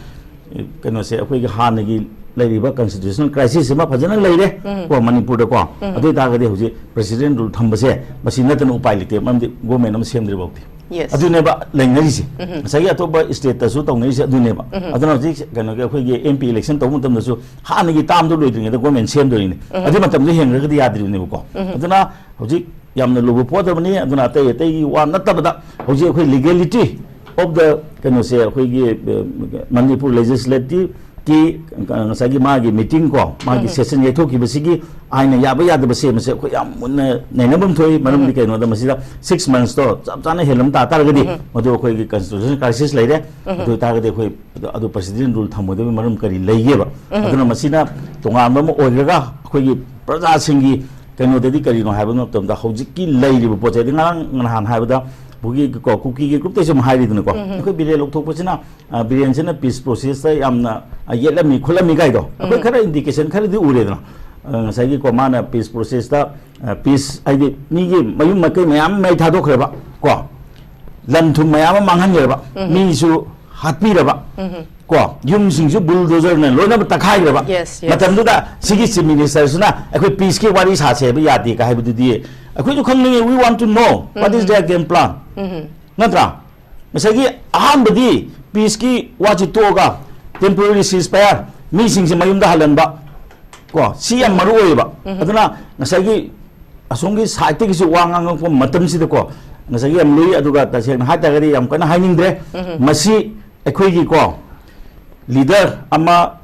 ꯑꯦ, ꯀꯩꯅꯣꯁꯦ, ꯑꯩꯈꯣꯏꯒꯤ ꯍꯥꯟꯅꯒꯤ ꯂꯩꯔꯤꯕ ꯀꯟꯁꯇꯤꯇ꯭ꯌꯨꯁꯅꯦꯜ ꯀ꯭ꯔꯥꯏꯁꯤꯁ ꯑꯃ ꯐꯖꯅ ꯂꯩꯔꯦ ꯀꯣ ꯃꯅꯤꯄꯨꯔꯗꯀꯣ꯫ ꯑꯗꯨ ꯑꯣꯏꯇꯥꯔꯒꯗꯤ ꯍꯧꯖꯤꯛ ꯄ꯭ꯔꯦꯁꯤꯗꯦꯟ ꯔꯨꯜ ꯊꯝꯕꯁꯦ ꯃꯁꯤ ꯅꯠꯇꯅ ꯎꯄꯥꯏ ꯂꯩꯇꯦ, ꯃꯔꯝꯗꯤ ꯒꯣꯔꯃꯦꯟ ꯑꯃ ꯁꯦꯝꯗ꯭ꯔꯤꯐꯥꯎꯗꯤ꯫ Yes. ꯑꯗꯨꯅꯦꯕ ꯂꯩꯅꯔꯤꯁꯦ꯫ ꯉꯁꯥꯏꯒꯤ ꯑꯇꯣꯞꯄ ꯁ꯭ꯇꯦꯠꯇꯁꯨ ꯇꯧꯅꯔꯤꯁꯦ ꯑꯗꯨꯅꯦꯕ꯫ ꯑꯗꯨꯅ ꯍꯧꯖꯤꯛ ꯀꯩꯅꯣꯒꯤ ꯑꯩꯈꯣꯏꯒꯤ ꯑꯦꯝ ꯄꯤ ꯏꯂꯦꯛꯁꯟ ꯇꯧꯕ ꯃꯇꯝꯗꯁꯨ ꯍꯥꯟꯅꯒꯤ ꯇꯥꯝꯗꯣ ꯂꯣꯏꯗ꯭ꯔꯤꯉꯩꯗ ꯒꯣꯔꯃꯦꯟ ꯁꯦꯝꯗꯣꯔꯤꯅꯦ꯫ ꯑꯗꯨ ꯃꯇꯝꯗ ꯍꯦꯟꯈ꯭ꯔꯒꯗꯤ ꯌꯥꯗ꯭ꯔꯤꯕꯅꯦꯕꯀꯣ꯫ ꯑꯗꯨꯅ ꯍꯧꯖꯤꯛ ꯌꯥꯝꯅ ꯂꯨꯕ ꯄꯣꯠ ꯑꯃꯅꯤ꯫ ꯑꯗꯨꯅ ꯑꯇꯩ ꯑꯇꯩꯒꯤ ꯋꯥ ꯅꯠꯇꯕꯗ ꯍꯧꯖꯤꯛ ꯑꯩꯈꯣꯏ legality of the ꯀꯩꯅꯣꯁꯦ, ꯑꯩꯈꯣꯏꯒꯤ, ꯑ, ꯃꯅꯤꯄꯨꯔ ꯂꯦꯖꯤꯁꯂꯦꯇꯤꯚ ꯀꯤ, ꯑ, ꯉꯁꯥꯏꯒꯤ ꯃꯥꯒꯤ ꯃꯤꯇꯤꯡ ꯀꯣ, ꯃꯥꯒꯤ ꯁꯦꯁꯟ ꯌꯩꯊꯣꯛꯈꯤꯕꯁꯤꯒꯤ ꯑꯥꯏꯟꯅ ꯌꯥꯕ ꯌꯥꯗꯕ ꯁꯦꯝꯕꯁꯦ ꯑꯩꯈꯣꯏ ꯌꯥꯝ ꯃꯨꯟꯅ ꯅꯩꯅꯕ ꯑꯃ ꯊꯣꯛꯏ꯫ ꯃꯔꯝꯗꯤ ꯀꯩꯅꯣꯗ ꯃꯁꯤꯗ ꯁꯤꯛꯁ ꯃꯟꯁꯇꯣ ꯆꯞ ꯆꯥꯅ ꯍꯦꯜꯂꯝ ꯇꯥ ꯇꯥꯔꯒꯗꯤ ꯃꯗꯨ ꯑꯩꯈꯣꯏꯒꯤ ꯀꯟꯁꯇꯤꯇ꯭ꯌꯨꯁꯟ ꯀ꯭ꯔꯥꯏꯁꯤꯁ ꯂꯩꯔꯦ꯫ ꯑꯗꯨ ꯑꯣꯏꯇꯥꯔꯒꯗꯤ ꯑꯩꯈꯣꯏ ꯑꯗꯨ, ꯑꯗꯨ ꯄ꯭ꯔꯦꯁꯤꯗꯦꯟ ꯔꯨꯜ ꯊꯝꯃꯣꯏꯗꯕꯒꯤ ꯃꯔꯝ ꯀꯔꯤ ꯂꯩꯒꯦꯕ? ꯑꯗꯨꯅ ꯃꯁꯤꯅ ꯇꯣꯉꯥꯟꯕ ꯑꯃ ꯑꯣꯏꯈ꯭ꯔꯒ ꯑꯩꯈꯣꯏꯒꯤ ꯄ꯭ꯔꯖꯥꯁꯤꯡꯒꯤ ꯀꯩꯅꯣꯗꯗꯤ ꯀꯔꯤꯅꯣ ꯍꯥꯏꯕ ꯃꯇꯝꯗ ꯍꯧꯖꯤꯛꯀꯤ ꯂꯩꯔꯤꯕ ꯄꯣꯠꯁꯦ ꯍꯥꯏꯗꯤ ꯉꯔꯥꯡ ꯅꯍꯥꯟ ꯍꯥꯏꯕꯗ ꯑꯩꯈꯣꯏꯒꯤ ꯀꯣ, ꯀꯨꯀꯤꯒꯤ ꯒ꯭ꯔꯨꯞꯇꯩꯁꯨ ꯑꯃ ꯍꯥꯏꯔꯤꯗꯅꯀꯣ, ꯑꯩꯈꯣꯏ ꯕꯤꯔꯦꯟ ꯂꯧꯊꯣꯛꯄꯁꯤꯅ, ꯑ, ꯕꯤꯔꯦꯟꯁꯤꯅ ꯄꯤꯁ ꯄ꯭ꯔꯣꯁꯦꯁꯇ ꯌꯥꯝꯅ, ꯑ, ꯌꯦꯠꯂꯝꯃꯤ ꯈꯣꯠꯂꯝꯃꯤ ꯀꯥꯏꯗꯣ ꯑꯩꯈꯣꯏ ꯈꯔ ꯏꯟꯗꯤꯀꯦꯁꯟ ꯈꯔꯗꯤ ꯎꯔꯦꯗꯅ꯫ ꯑ, ꯉꯁꯥꯏꯒꯤꯀꯣ ꯃꯥꯅ ꯄꯤꯁ ꯄ꯭ꯔꯣꯁꯦꯁꯇ, ꯑ, ꯄꯤꯁ ꯍꯥꯏꯗꯤ ꯃꯤꯒꯤ ꯃꯌꯨꯝ ꯃꯀꯩ ꯃꯌꯥꯝ ꯃꯩ ꯊꯥꯗꯣꯛꯈ꯭ꯔꯦꯕ ꯀꯣ, ꯂꯟ ꯊꯨꯝ ꯃꯌꯥꯝ ꯑꯃ ꯃꯥꯡꯍꯟꯈ꯭ꯔꯦꯕ, ꯃꯤꯁꯨ ꯍꯥꯠꯄꯤꯔꯕ ꯀꯣ, ꯌꯨꯝꯁꯤꯡꯁꯨ ꯕꯨꯜꯗꯣꯖꯔꯅ ꯂꯣꯏꯅꯃꯛ ꯇꯛꯈꯥꯏꯈ꯭ꯔꯕ Yes, yes. ꯃꯇꯝꯗꯨꯗ ꯁꯤꯒꯤ ꯆꯤꯐ ꯃꯤꯅꯤꯁꯇꯔꯁꯤꯅ ꯑꯩꯈꯣꯏ ꯄꯤꯁꯀꯤ ꯋꯥꯔꯤ ꯁꯥꯁꯦ ꯍꯥꯏꯕ ꯌꯥꯗꯦ ꯀ ꯍꯥꯏꯕꯗꯨꯗꯤ ꯑꯩꯈꯣꯏꯁꯨ ꯈꯪꯅꯤꯡꯉꯤ, we want to know what is their game plan, ꯅꯠꯇ꯭ꯔꯥ? ꯉꯁꯥꯏꯒꯤ ꯑꯍꯥꯟꯕꯗꯤ ꯄꯤꯁꯀꯤ ꯋꯥꯁꯤ ꯇꯣꯛꯑꯒ temporary ceasefire, ꯃꯤꯁꯤꯡꯁꯦ ꯃꯌꯨꯝꯗ ꯍꯜꯍꯟꯕ ꯀꯣ, ꯁꯤ ꯌꯥꯝ ꯃꯔꯨ ꯑꯣꯏꯌꯦꯕ꯫ ꯑꯗꯨꯅ ꯉꯁꯥꯏꯒꯤ ꯑꯁꯣꯝꯒꯤ ꯁꯥꯏꯠꯇꯒꯤꯁꯨ ꯋꯥ ꯉꯥꯡꯉꯛꯄ ꯃꯇꯝꯁꯤꯗꯀꯣ, ꯉꯁꯥꯏꯒꯤ ꯌꯥꯝ ꯂꯨꯏ꯫ ꯑꯗꯨꯒ ꯇꯁꯦꯡꯅ ꯍꯥꯏꯇꯥꯔꯒꯗꯤ ꯌꯥꯝ ꯀꯟꯅ ꯍꯥꯏꯅꯤꯡꯗ꯭ꯔꯦ꯫ ꯃꯁꯤ ꯑꯩꯈꯣꯏꯒꯤꯀꯣ ꯂꯤꯗꯔ ꯑꯃ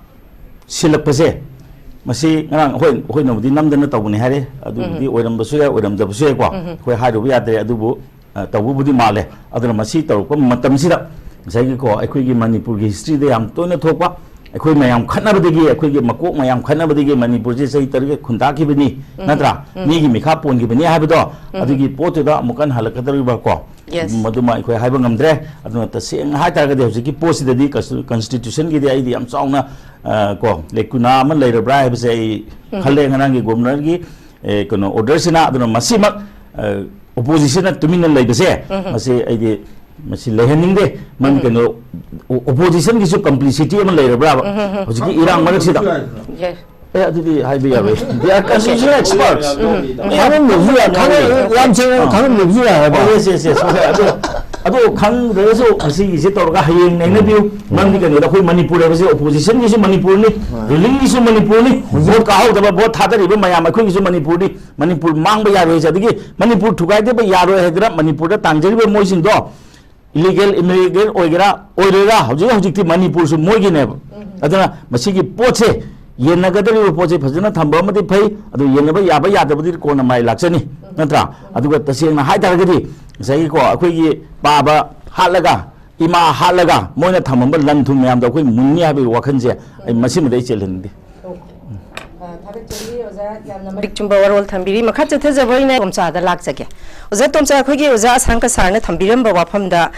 ꯁꯤꯜꯂꯛꯄꯁꯦ, ꯃꯁꯤ ꯉꯔꯥꯡ ꯑꯩꯈꯣꯏ, ꯑꯩꯈꯣꯏꯅꯕꯨꯗꯤ ꯅꯝꯗꯅ ꯇꯧꯕꯅꯤ ꯍꯥꯏꯔꯦ, ꯑꯗꯨꯕꯨꯗꯤ ꯑꯣꯏꯔꯝꯕꯁꯨ ꯌꯥꯏ, ꯑꯣꯏꯔꯝꯗꯕꯁꯨ ꯌꯥꯏꯀꯣ, ꯑꯩꯈꯣꯏ ꯍꯥꯏꯔꯨꯕ ꯌꯥꯗ꯭ꯔꯦ꯫ ꯑꯗꯨꯕꯨ ꯑ, ꯇꯧꯕꯕꯨꯗꯤ ꯃꯥꯜꯂꯦ꯫ ꯑꯗꯨꯅ ꯃꯁꯤ ꯇꯧꯔꯛꯄ ꯃꯇꯝꯁꯤꯗ ꯉꯁꯥꯏꯒꯤꯀꯣ ꯑꯩꯈꯣꯏꯒꯤ ꯃꯅꯤꯄꯨꯔꯒꯤ ꯍꯤꯁꯇ꯭ꯔꯤꯗ ꯌꯥꯝ ꯇꯣꯏꯅ ꯊꯣꯛꯄ, ꯑꯩꯈꯣꯏ ꯃꯌꯥꯝ ꯈꯠꯅꯕꯗꯒꯤ, ꯑꯩꯈꯣꯏꯒꯤ ꯃꯀꯣꯛ ꯃꯌꯥꯝ ꯈꯠꯅꯕꯗꯒꯤ ꯃꯅꯤꯄꯨꯔꯁꯦ ꯆꯍꯤ ꯇꯔꯨꯛ ꯈꯨꯟꯇꯥꯛꯈꯤꯕꯅꯤ, ꯅꯠꯇ꯭ꯔꯥ? ꯃꯤꯒꯤ ꯃꯤꯈꯥ ꯄꯣꯟꯈꯤꯕꯅꯤ ꯍꯥꯏꯕꯗꯣ, ꯑꯗꯨꯒꯤ ꯄꯣꯠꯇꯨꯗ ꯑꯃꯨꯛ ꯍꯟꯅ ꯍꯜꯂꯛꯀꯗꯧꯔꯤꯕ ꯀꯣ, Yes. ꯃꯗꯨꯃ ꯑꯩꯈꯣꯏ ꯍꯥꯏꯕ ꯉꯝꯗ꯭ꯔꯦ꯫ ꯑꯗꯨꯅ ꯇꯁꯦꯡꯅ ꯍꯥꯏꯇꯥꯔꯒꯗꯤ ꯍꯧꯖꯤꯛꯀꯤ ꯄꯣꯠꯁꯤꯗꯗꯤ ꯀꯟꯁꯇꯤꯇ꯭ꯌꯨꯁꯟꯒꯤꯗꯤ ꯑꯩꯗꯤ ꯌꯥꯝ ꯆꯥꯎꯅ, ꯑ, ꯀꯣ, ꯂꯦꯀꯨꯅꯥ ꯑꯃ ꯂꯩꯔꯕ꯭ꯔꯥ ꯍꯥꯏꯕꯁꯦ ꯑꯩ ꯈꯜꯂꯦ꯫ ꯉꯔꯥꯡꯒꯤ ꯒꯣꯕꯔꯅꯔꯒꯤ, ꯑꯦ, ꯀꯩꯅꯣ, ꯑꯣꯔꯗꯔꯁꯤꯅ, ꯑꯗꯨꯅ ꯃꯁꯤꯃꯛ, ꯑ, ꯑꯣꯄꯣꯖꯤꯁꯟꯅ ꯇꯨꯃꯤꯟꯅ ꯂꯩꯕꯁꯦ, ꯃꯁꯤ ꯑꯩꯗꯤ, ꯃꯁꯤ ꯂꯩꯍꯟꯅꯤꯡꯗꯦ꯫ ꯃꯔꯝꯗꯤ ꯀꯩꯅꯣ, ꯑꯣ-, ꯑꯣꯄꯣꯖꯤꯁꯟꯒꯤꯁꯨ ꯀꯝꯄ꯭ꯂꯤꯁꯤꯇꯤ ꯑꯃ ꯂꯩꯔꯕ꯭ꯔꯥꯕ ꯍꯧꯖꯤꯛꯀꯤ ꯏꯔꯥꯡ ꯃꯔꯛꯁꯤꯗ? Yes. ꯑꯦ, ꯑꯗꯨꯗꯤ ꯍꯥꯏꯕ ꯌꯥꯔꯣꯏ꯫ They are constitutional experts. ꯈꯪꯉꯝꯗꯕꯁꯨ ꯌꯥꯏ, ꯈꯪꯉꯝ-, ꯌꯥꯝ ꯁꯦꯡꯅ ꯑꯥ꯫ ꯈꯪꯉꯝꯗꯕꯁꯨ ꯌꯥꯏ ꯍꯥꯏꯕ꯫ ꯑꯣ, yes, yes, yes, ꯍꯣꯏ, ꯍꯣꯏ꯫ ꯑꯗꯣ, ꯑꯗꯣ ꯈꯪꯗ꯭ꯔꯒꯁꯨ ꯃꯁꯤꯒꯤꯁꯦ ꯇꯧꯔꯒ ꯍꯌꯦꯡ ꯅꯩꯅꯕꯤꯌꯨ꯫ ꯃꯔꯝꯗꯤ ꯀꯩꯅꯣꯗ ꯑꯩꯈꯣꯏ ꯃꯅꯤꯄꯨꯔ ꯍꯥꯏꯕꯁꯦ ꯑꯣꯄꯣꯖꯤꯁꯟꯒꯤꯁꯨ ꯃꯅꯤꯄꯨꯔꯅꯤ, ꯔꯨꯂꯤꯡꯒꯤꯁꯨ ꯃꯅꯤꯄꯨꯔꯅꯤ, ꯚꯣꯠ ꯀꯥꯍꯧꯗꯕ, ꯚꯣꯠ ꯊꯥꯗꯔꯤꯕ ꯃꯌꯥꯝ ꯑꯩꯈꯣꯏꯒꯤꯁꯨ ꯃꯅꯤꯄꯨꯔꯅꯤ꯫ ꯃꯅꯤꯄꯨꯔ ꯃꯥꯡꯕ ꯌꯥꯔꯣꯏ ꯍꯥꯏꯁꯦ꯫ ꯑꯗꯒꯤ ꯃꯅꯤꯄꯨꯔ ꯊꯨꯒꯥꯏꯗꯕ ꯌꯥꯔꯣꯏ ꯍꯥꯏꯗꯅ ꯃꯅꯤꯄꯨꯔꯗ ꯇꯥꯡꯖꯔꯤꯕ ꯃꯣꯏꯁꯤꯡꯗꯣ ꯏꯂꯤꯒꯦꯜ ꯏꯃꯤꯒ꯭ꯔꯦꯟ ꯑꯣꯏꯒꯦꯔꯥ ꯑꯣꯏꯔꯣꯏꯔꯥ, ꯍꯧꯖꯤꯛ ꯍꯧꯖꯤꯛꯇꯤ ꯃꯅꯤꯄꯨꯔꯁꯨ ꯃꯣꯏꯒꯤꯅꯦꯕ꯫ ꯑꯗꯨꯅ ꯃꯁꯤꯒꯤ ꯄꯣꯠꯁꯦ, ꯌꯦꯟꯅꯒꯗꯧꯔꯤꯕ ꯄꯣꯠꯁꯦ ꯐꯖꯅ ꯊꯝꯕ ꯑꯃꯗꯤ ꯐꯩ, ꯑꯗꯨ ꯌꯦꯟꯅꯕ ꯌꯥꯕ ꯌꯥꯗꯕꯗꯤ ꯀꯣꯟꯅ ꯃꯥꯏ ꯂꯥꯛꯆꯅꯤ, ꯅꯠꯇ꯭ꯔꯥ? ꯑꯗꯨꯒ ꯇꯁꯦꯡꯅ ꯍꯥꯏꯇꯥꯔꯒꯗꯤ ꯉꯁꯥꯏꯒꯤꯀꯣ, ꯑꯩꯈꯣꯏꯒꯤ ꯄꯥꯕ ꯍꯥꯠꯂꯒ, ꯏꯃꯥ ꯍꯥꯠꯂꯒ ꯃꯣꯏꯅ ꯊꯝꯃꯝꯕ ꯂꯟ ꯊꯨꯝ ꯃꯌꯥꯝꯗꯣ ꯑꯩꯈꯣꯏ ꯃꯨꯟꯅꯤ ꯍꯥꯏꯕꯒꯤ ꯋꯥꯈꯜꯁꯦ ꯑꯩ ꯃꯁꯤꯃꯗꯤ ꯑꯩ ꯆꯦꯜꯍꯟꯅꯤꯡꯗꯦ꯫ ꯑ, ꯊꯥꯒꯠꯆꯔꯤ ꯑꯣꯖꯥ, ꯌꯥꯝꯅ ꯃꯔꯤꯛ ꯆꯨꯝꯕ ꯋꯥꯔꯣꯜ ꯊꯝꯕꯤꯔꯤ꯫ ꯃꯈꯥ ꯆꯠꯊꯖꯕ ꯑꯣꯏꯅ ꯇꯣꯝꯆꯥꯗ ꯂꯥꯛꯆꯒꯦ꯫ ꯑꯣꯖꯥ ꯇꯣꯝꯆꯥ, ꯑꯩꯈꯣꯏꯒꯤ ꯑꯣꯖꯥ ꯑꯁꯥꯡꯀ ꯁꯥꯔꯅ ꯊꯝꯕꯤꯔꯝꯕ ꯋꯥꯐꯝꯗ,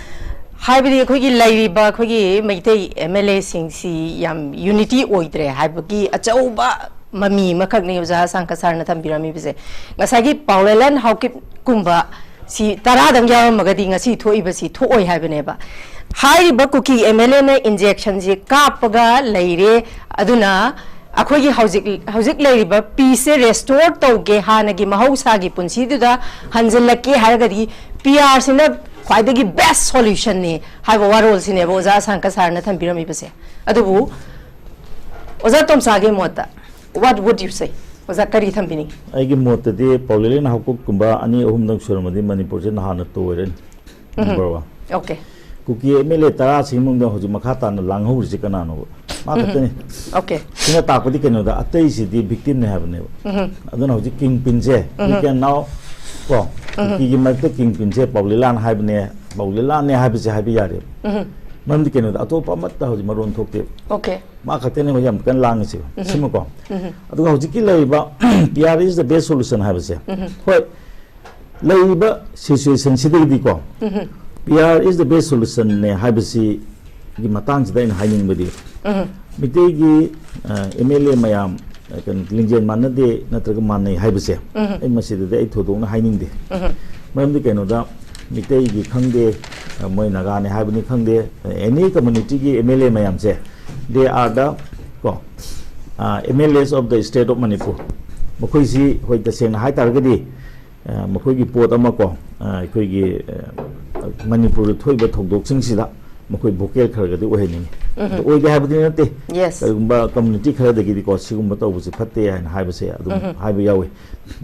ꯍꯥꯏꯕꯗꯤ ꯑꯩꯈꯣꯏꯒꯤ ꯂꯩꯔꯤꯕ ꯑꯩꯈꯣꯏꯒꯤ ꯃꯩꯇꯩ ꯑꯦꯝ ꯑꯦꯜ ꯑꯦꯁꯤꯡꯁꯤ ꯌꯥꯝ ꯌꯨꯅꯤꯇꯤ ꯑꯣꯏꯗ꯭ꯔꯦ ꯍꯥꯏꯕꯒꯤ ꯑꯆꯧꯕ ꯃꯃꯤ ꯑꯃꯈꯛꯅꯤ ꯑꯣꯖꯥ ꯑꯁꯥꯡꯀ ꯁꯥꯔꯅ ꯊꯝꯕꯤꯔꯝꯃꯤꯕꯁꯦ꯫ ꯉꯁꯥꯏꯒꯤ ꯄꯥꯎꯂꯦꯂꯥꯟ ꯍꯥꯎꯀꯤꯞꯀꯨꯝꯕ ꯁꯤ ꯇꯔꯥꯗꯪ ꯌꯥꯎꯔꯝꯃꯒꯗꯤ ꯉꯁꯤ ꯊꯣꯛꯏꯕꯁꯤ ꯊꯣꯛꯑꯣꯏ ꯍꯥꯏꯕꯅꯦꯕ꯫ ꯍꯥꯏꯔꯤꯕ ꯀꯨꯀꯤ ꯑꯦꯝ ꯑꯦꯜ ꯑꯦꯅ ꯏꯟꯖꯦꯛꯁꯟꯁꯤ ꯀꯥꯞꯄꯒ ꯂꯩꯔꯦ꯫ ꯑꯗꯨꯅ ꯑꯩꯈꯣꯏꯒꯤ ꯍꯧꯖꯤꯛ, ꯍꯧꯖꯤꯛ ꯂꯩꯔꯤꯕ ꯄꯤꯁꯁꯦ ꯔꯦꯁꯇꯣꯔ ꯇꯧꯒꯦ, ꯍꯥꯟꯅꯒꯤ ꯃꯍꯧꯁꯥꯒꯤ ꯄꯨꯟꯁꯤꯗꯨꯗ ꯍꯟꯖꯤꯜꯂꯛꯀꯦ ꯍꯥꯏꯔꯒꯗꯤ ꯄꯤ ꯑꯥꯔꯁꯤꯅ ꯈ꯭ꯋꯥꯏꯗꯒꯤ ꯕꯦꯁ ꯁꯣꯂꯨꯁꯟꯅꯤ ꯍꯥꯏꯕ ꯋꯥꯔꯣꯜꯁꯤꯅꯦꯕ ꯑꯣꯖꯥ ꯑꯁꯥꯡꯀ ꯁꯥꯔꯅ ꯊꯝꯕꯤꯔꯝꯃꯤꯕꯁꯦ꯫ ꯑꯗꯨꯕꯨ ꯑꯣꯖꯥ ꯇꯣꯝꯆꯥꯒꯤ ꯃꯣꯠꯇ, what would you say? ꯑꯣꯖꯥ, ꯀꯔꯤ ꯊꯝꯕꯤꯅꯤꯡꯉꯤ? ꯑꯩꯒꯤ ꯃꯣꯠꯇꯗꯤ ꯄꯥꯎꯂꯦꯂꯦꯟ ꯍꯥꯎꯀꯨꯞꯀꯨꯝꯕ ꯑꯅꯤ ꯑꯍꯨꯝꯗꯪ ꯁꯨꯔꯝꯃꯗꯤ ꯃꯅꯤꯄꯨꯔꯁꯦ ꯅꯍꯥꯟꯅ ꯇꯣꯏꯔꯅꯤ꯫ ꯎꯝ꯫ Number one꯫ Okay꯫ ꯀꯨꯀꯤ ꯑꯦꯝ ꯑꯦꯜ ꯑꯦ ꯇꯔꯥꯁꯤꯒꯤ ꯃꯅꯨꯡꯗ ꯍꯧꯖꯤꯛ ꯃꯈꯥ ꯇꯥꯅ ꯂꯥꯡꯍꯧꯔꯤꯁꯦ ꯀꯅꯥꯅꯣꯕ? ꯃꯥ ꯎꯝ꯫ ꯈꯛꯇꯅꯤ꯫ Okay꯫ ꯁꯤꯅ ꯇꯥꯛꯄꯗꯤ ꯀꯩꯅꯣꯗ, ꯑꯇꯩꯁꯤꯗꯤ ꯚꯤꯛꯇꯤꯝꯅꯤ ꯍꯥꯏꯕꯅꯦꯕ꯫ ꯎꯝ꯫ ꯑꯗꯨꯅ ꯍꯧꯖꯤꯛ ꯀꯤꯡ ꯄꯤꯟꯁꯦ, we ꯎꯝ꯫ Can now, ꯀꯣ, ꯎꯝ꯫ ꯀꯨꯀꯤꯒꯤ ꯃꯔꯛꯇ ꯀꯤꯡ ꯄꯤꯟꯁꯦ ꯄꯥꯎꯂꯦꯂꯥꯟ ꯍꯥꯏꯕꯅꯦ, ꯄꯥꯎꯂꯦꯂꯥꯟꯅꯦ ꯍꯥꯏꯕꯁꯦ ꯍꯥꯏꯕ ꯌꯥꯔꯦꯕ꯫ ꯎꯝ꯫ ꯃꯔꯝꯗꯤ ꯀꯩꯅꯣꯗ, ꯑꯇꯣꯞꯄ ꯑꯃꯠꯇ ꯍꯧꯖꯤꯛ ꯃꯔꯣꯟ ꯊꯣꯛꯇꯦꯕ꯫ Okay꯫ ꯃꯥ ꯈꯛꯇꯅꯦꯕ ꯌꯥꯝ ꯀꯟꯅ ꯂꯥꯡꯉꯤꯁꯦ꯫ ꯎꯝ꯫ ꯁꯤꯃꯀꯣ꯫ ꯎꯝ꯫ ꯑꯗꯨꯒ ꯍꯧꯖꯤꯛꯀꯤ ꯂꯩꯔꯤꯕ P R is the best solution ꯍꯥꯏꯕꯁꯦ, ꯎꯝ꯫ ꯍꯣꯏ, ꯂꯩꯔꯤꯕ ꯁꯤꯆꯨꯋꯦꯁꯟꯁꯤꯗꯒꯤꯗꯤꯀꯣ, P R is the best solution ꯅꯦ ꯍꯥꯏꯕꯁꯤꯒꯤ ꯃꯇꯥꯡꯁꯤꯗ ꯑꯩꯅ ꯍꯥꯏꯅꯤꯡꯕꯗꯤ, ꯃꯤꯇꯩꯒꯤ ꯑꯦꯝ ꯑꯦꯜ ꯑꯦ ꯃꯌꯥꯝ, ꯑ, ꯀꯩꯅꯣ, ꯂꯤꯡꯖꯦꯜ ꯃꯥꯟꯅꯗꯦ ꯅꯠꯇ꯭ꯔꯒ ꯃꯥꯟꯅꯩ ꯍꯥꯏꯕꯁꯦ ꯑꯩ ꯃꯁꯤꯗꯗꯤ ꯑꯩ ꯊꯣꯏꯗꯣꯛꯅ ꯍꯥꯏꯅꯤꯡꯗꯦ꯫ ꯃꯔꯝꯗꯤ ꯀꯩꯅꯣꯗ, ꯃꯤꯇꯩꯒꯤ ꯈꯪꯗꯦ, ꯑ, ꯃꯣꯏ ꯅꯥꯒꯥꯅꯦ ꯍꯥꯏꯕꯅꯤ ꯈꯪꯗꯦ, ꯑꯦꯅꯤ ꯀꯝꯃꯨꯅꯤꯇꯤꯒꯤ ꯑꯦꯝ ꯑꯦꯜ ꯑꯦ ꯃꯌꯥꯝꯁꯦ, they are the, ꯀꯣ, M L S of the state of Manipur꯫ ꯃꯈꯣꯏꯁꯤ, ꯍꯣꯏ, ꯇꯁꯦꯡꯅ ꯍꯥꯏ ꯇꯥꯔꯒꯗꯤ, ꯑ, ꯃꯈꯣꯏꯒꯤ ꯄꯣꯠ ꯑꯃ ꯀꯣ, ꯑ, ꯑꯩꯈꯣꯏꯒꯤ, ꯑ, ꯃꯅꯤꯄꯨꯔꯗ ꯊꯣꯛꯏꯕ ꯊꯧꯗꯣꯛꯁꯤꯡꯁꯤꯗ ꯃꯈꯣꯏ ꯚꯣꯀꯦꯜ ꯈꯔꯒꯗꯤ ꯑꯣꯏꯍꯟꯅꯤꯡꯉꯤ꯫ ꯑꯗꯨ ꯑꯣꯏꯗꯦ ꯍꯥꯏꯕꯗꯤ ꯅꯠꯇꯦ꯫ Yes. ꯀꯔꯤꯒꯨꯝꯕ ꯀꯝꯃꯨꯅꯤꯇꯤ ꯈꯔꯗꯒꯤꯗꯤꯀꯣ, ꯁꯤꯒꯨꯝꯕ ꯇꯧꯕꯁꯤ ꯐꯠꯇꯦ ꯍꯥꯏꯅ ꯍꯥꯏꯕꯁꯦ ꯑꯗꯨꯝ ꯍꯥꯏꯕ ꯌꯥꯎꯏ꯫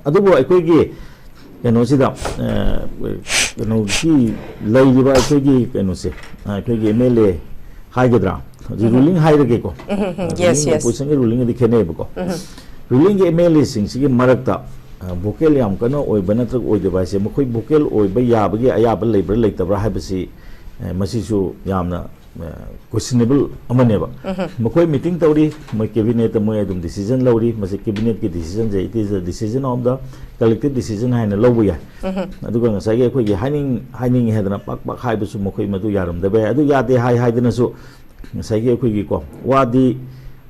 ꯑꯗꯨꯕꯨ ꯑꯩꯈꯣꯏꯒꯤ ꯀꯩꯅꯣꯁꯤꯗ, ꯑ, ꯀꯩꯅꯣꯒꯤ ꯂꯩꯔꯤꯕ ꯑꯩꯈꯣꯏꯒꯤ ꯀꯩꯅꯣꯁꯦ, ꯑ, ꯑꯩꯈꯣꯏꯒꯤ ꯑꯦꯝ ꯑꯦꯜ ꯑꯦ ꯍꯥꯏꯒꯗ꯭ꯔꯥ, ꯍꯧꯖꯤꯛ ꯔꯨꯂꯤꯡ ꯍꯥꯏꯔꯒꯦꯀꯣ꯫ yes, ꯔꯨꯂꯤꯡꯒ yes. ꯑꯣꯄꯣꯖꯤꯁꯟꯒꯤ ꯔꯨꯂꯤꯡꯒꯗꯤ ꯈꯦꯠꯅꯩꯕꯀꯣ꯫ ꯔꯨꯂꯤꯡꯒꯤ ꯑꯦꯝ ꯑꯦꯜ ꯑꯦꯁꯤꯡꯁꯤꯒꯤ ꯃꯔꯛꯇ, ꯑ, ꯚꯣꯀꯦꯜ ꯌꯥꯝ ꯀꯟꯅ ꯑꯣꯏꯕ ꯅꯠꯇ꯭ꯔꯒ ꯑꯣꯏꯗꯕ ꯍꯥꯏꯁꯦ, ꯃꯈꯣꯏ ꯚꯣꯀꯦꯜ ꯑꯣꯏꯕ ꯌꯥꯕꯒꯤ ꯑꯌꯥꯕ ꯂꯩꯕ꯭ꯔꯥ ꯂꯩꯇꯕ꯭ꯔꯥ ꯍꯥꯏꯕꯁꯤ, ꯑ, ꯃꯁꯤꯁꯨ ꯌꯥꯝꯅ, ꯑ, questionable ꯑꯃꯅꯦꯕ꯫ ꯃꯈꯣꯏ ꯃꯤꯇꯤꯡ ꯇꯧꯔꯤ, ꯃꯣꯏ ꯀꯦꯕꯤꯅꯦꯠꯇ ꯃꯣꯏ ꯑꯗꯨꯝ ꯗꯤꯁꯤꯖꯟ ꯂꯧꯔꯤ꯫ ꯃꯁꯤ ꯀꯦꯕꯤꯅꯦꯠꯀꯤ ꯗꯤꯁꯤꯖꯟꯁꯦ, it is a decision of the collective decision ꯍꯥꯏꯅ ꯂꯧꯕ ꯌꯥꯏ꯫ ꯑꯗꯨꯒ ꯉꯁꯥꯏꯒꯤ ꯑꯩꯈꯣꯏꯒꯤ ꯍꯥꯏꯅꯤꯡ ꯍꯥꯏꯅꯤꯡꯉꯦ ꯍꯥꯏꯗꯅ ꯄꯥꯛ ꯄꯥꯛ ꯍꯥꯏꯕꯁꯨ ꯃꯈꯣꯏ ꯃꯗꯨ ꯌꯥꯔꯝꯗꯕ ꯌꯥꯏ꯫ ꯑꯗꯨ ꯌꯥꯗꯦ ꯍꯥꯏ ꯍꯥꯏꯗꯅꯁꯨ ꯉꯁꯥꯏꯒꯤ ꯑꯩꯈꯣꯏꯒꯤꯀꯣ, ꯋꯥꯗꯤ,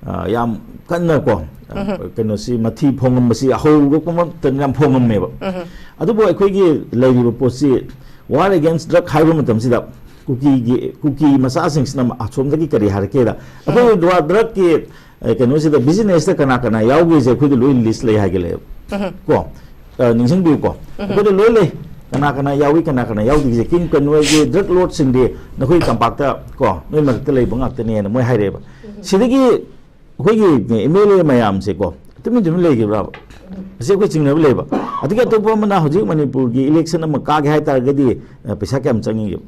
ꯑ, ꯌꯥꯝ ꯀꯟꯅ ꯀꯣ, ꯑ, ꯀꯩꯅꯣꯁꯤ, ꯃꯊꯤ ꯐꯣꯡꯉꯝꯕꯁꯤ ꯍꯧꯔꯛꯄ ꯃꯇꯝꯗ ꯌꯥꯝ ꯐꯣꯡꯉꯝꯃꯦꯕ꯫ ꯑꯗꯨꯕꯨ ꯑꯩꯈꯣꯏꯒꯤ ꯂꯩꯔꯤꯕ ꯄꯣꯠꯁꯤ, war against drug ꯍꯥꯏꯕ ꯃꯇꯝꯁꯤꯗ ꯀꯨꯀꯤꯒꯤ, ꯀꯨꯀꯤ ꯃꯆꯥꯁꯤꯡꯁꯤꯅ ꯑꯁꯣꯝꯗꯒꯤ ꯀꯔꯤ ꯍꯥꯏꯔꯛꯀꯦꯗ, ꯑꯩꯈꯣꯏ ꯗ꯭ꯔꯛꯀꯤ, ꯑ, ꯀꯩꯅꯣꯁꯤꯗ, ꯕꯤꯖꯤꯅꯦꯁꯇ ꯀꯅꯥ ꯀꯅꯥ ꯌꯥꯎꯒꯦꯁꯦ ꯑꯩꯈꯣꯏꯗ ꯂꯣꯏ ꯂꯤꯁ ꯂꯩ ꯍꯥꯏꯒꯠꯂꯛꯑꯦꯕ꯫ ꯀꯣ, ꯑ, ꯅꯤꯡꯁꯤꯡꯕꯤꯌꯨꯀꯣ, ꯑꯩꯈꯣꯏꯗ ꯂꯣꯏ ꯂꯩ, ꯀꯅꯥ ꯀꯅꯥ ꯌꯥꯎꯏ, ꯀꯅꯥ ꯀꯅꯥ ꯌꯥꯎꯗꯦꯁꯦ꯫ ꯀꯤꯡ ꯀꯩꯅꯣꯒꯤ ꯗ꯭ꯔꯛ ꯂꯣꯔꯗꯁꯤꯡꯗꯤ ꯅꯈꯣꯏ ꯇꯝꯄꯥꯛꯇ ꯀꯣ, ꯅꯣꯏ ꯃꯔꯛꯇ ꯂꯩꯕ ꯉꯥꯛꯇꯅꯦꯅ ꯃꯣꯏ ꯍꯥꯏꯔꯛꯑꯦꯕ꯫ ꯁꯤꯗꯒꯤ ꯑꯩꯈꯣꯏꯒꯤ ꯑꯦꯝ ꯑꯦꯜ ꯑꯦ ꯃꯌꯥꯝꯁꯦꯀꯣ, ꯇꯨꯃꯤꯟ ꯇꯨꯃꯤꯟ ꯂꯩꯈꯤꯕ꯭ꯔꯥꯕ? ꯑꯁꯤ ꯑꯩꯈꯣꯏ ꯆꯤꯡꯅꯕ ꯂꯩꯕ꯫ ꯑꯗꯒꯤ ꯑꯇꯣꯞꯄ ꯑꯃꯅ, ꯍꯧꯖꯤꯛ ꯃꯅꯤꯄꯨꯔꯒꯤ ꯏꯂꯦꯛꯁꯟ ꯑꯃ ꯀꯥꯒꯦ ꯍꯥꯏ ꯇꯥꯔꯒꯗꯤ, ꯑ, ꯄꯩꯁꯥ ꯀꯌꯥꯝ ꯆꯪꯉꯤꯒꯦ?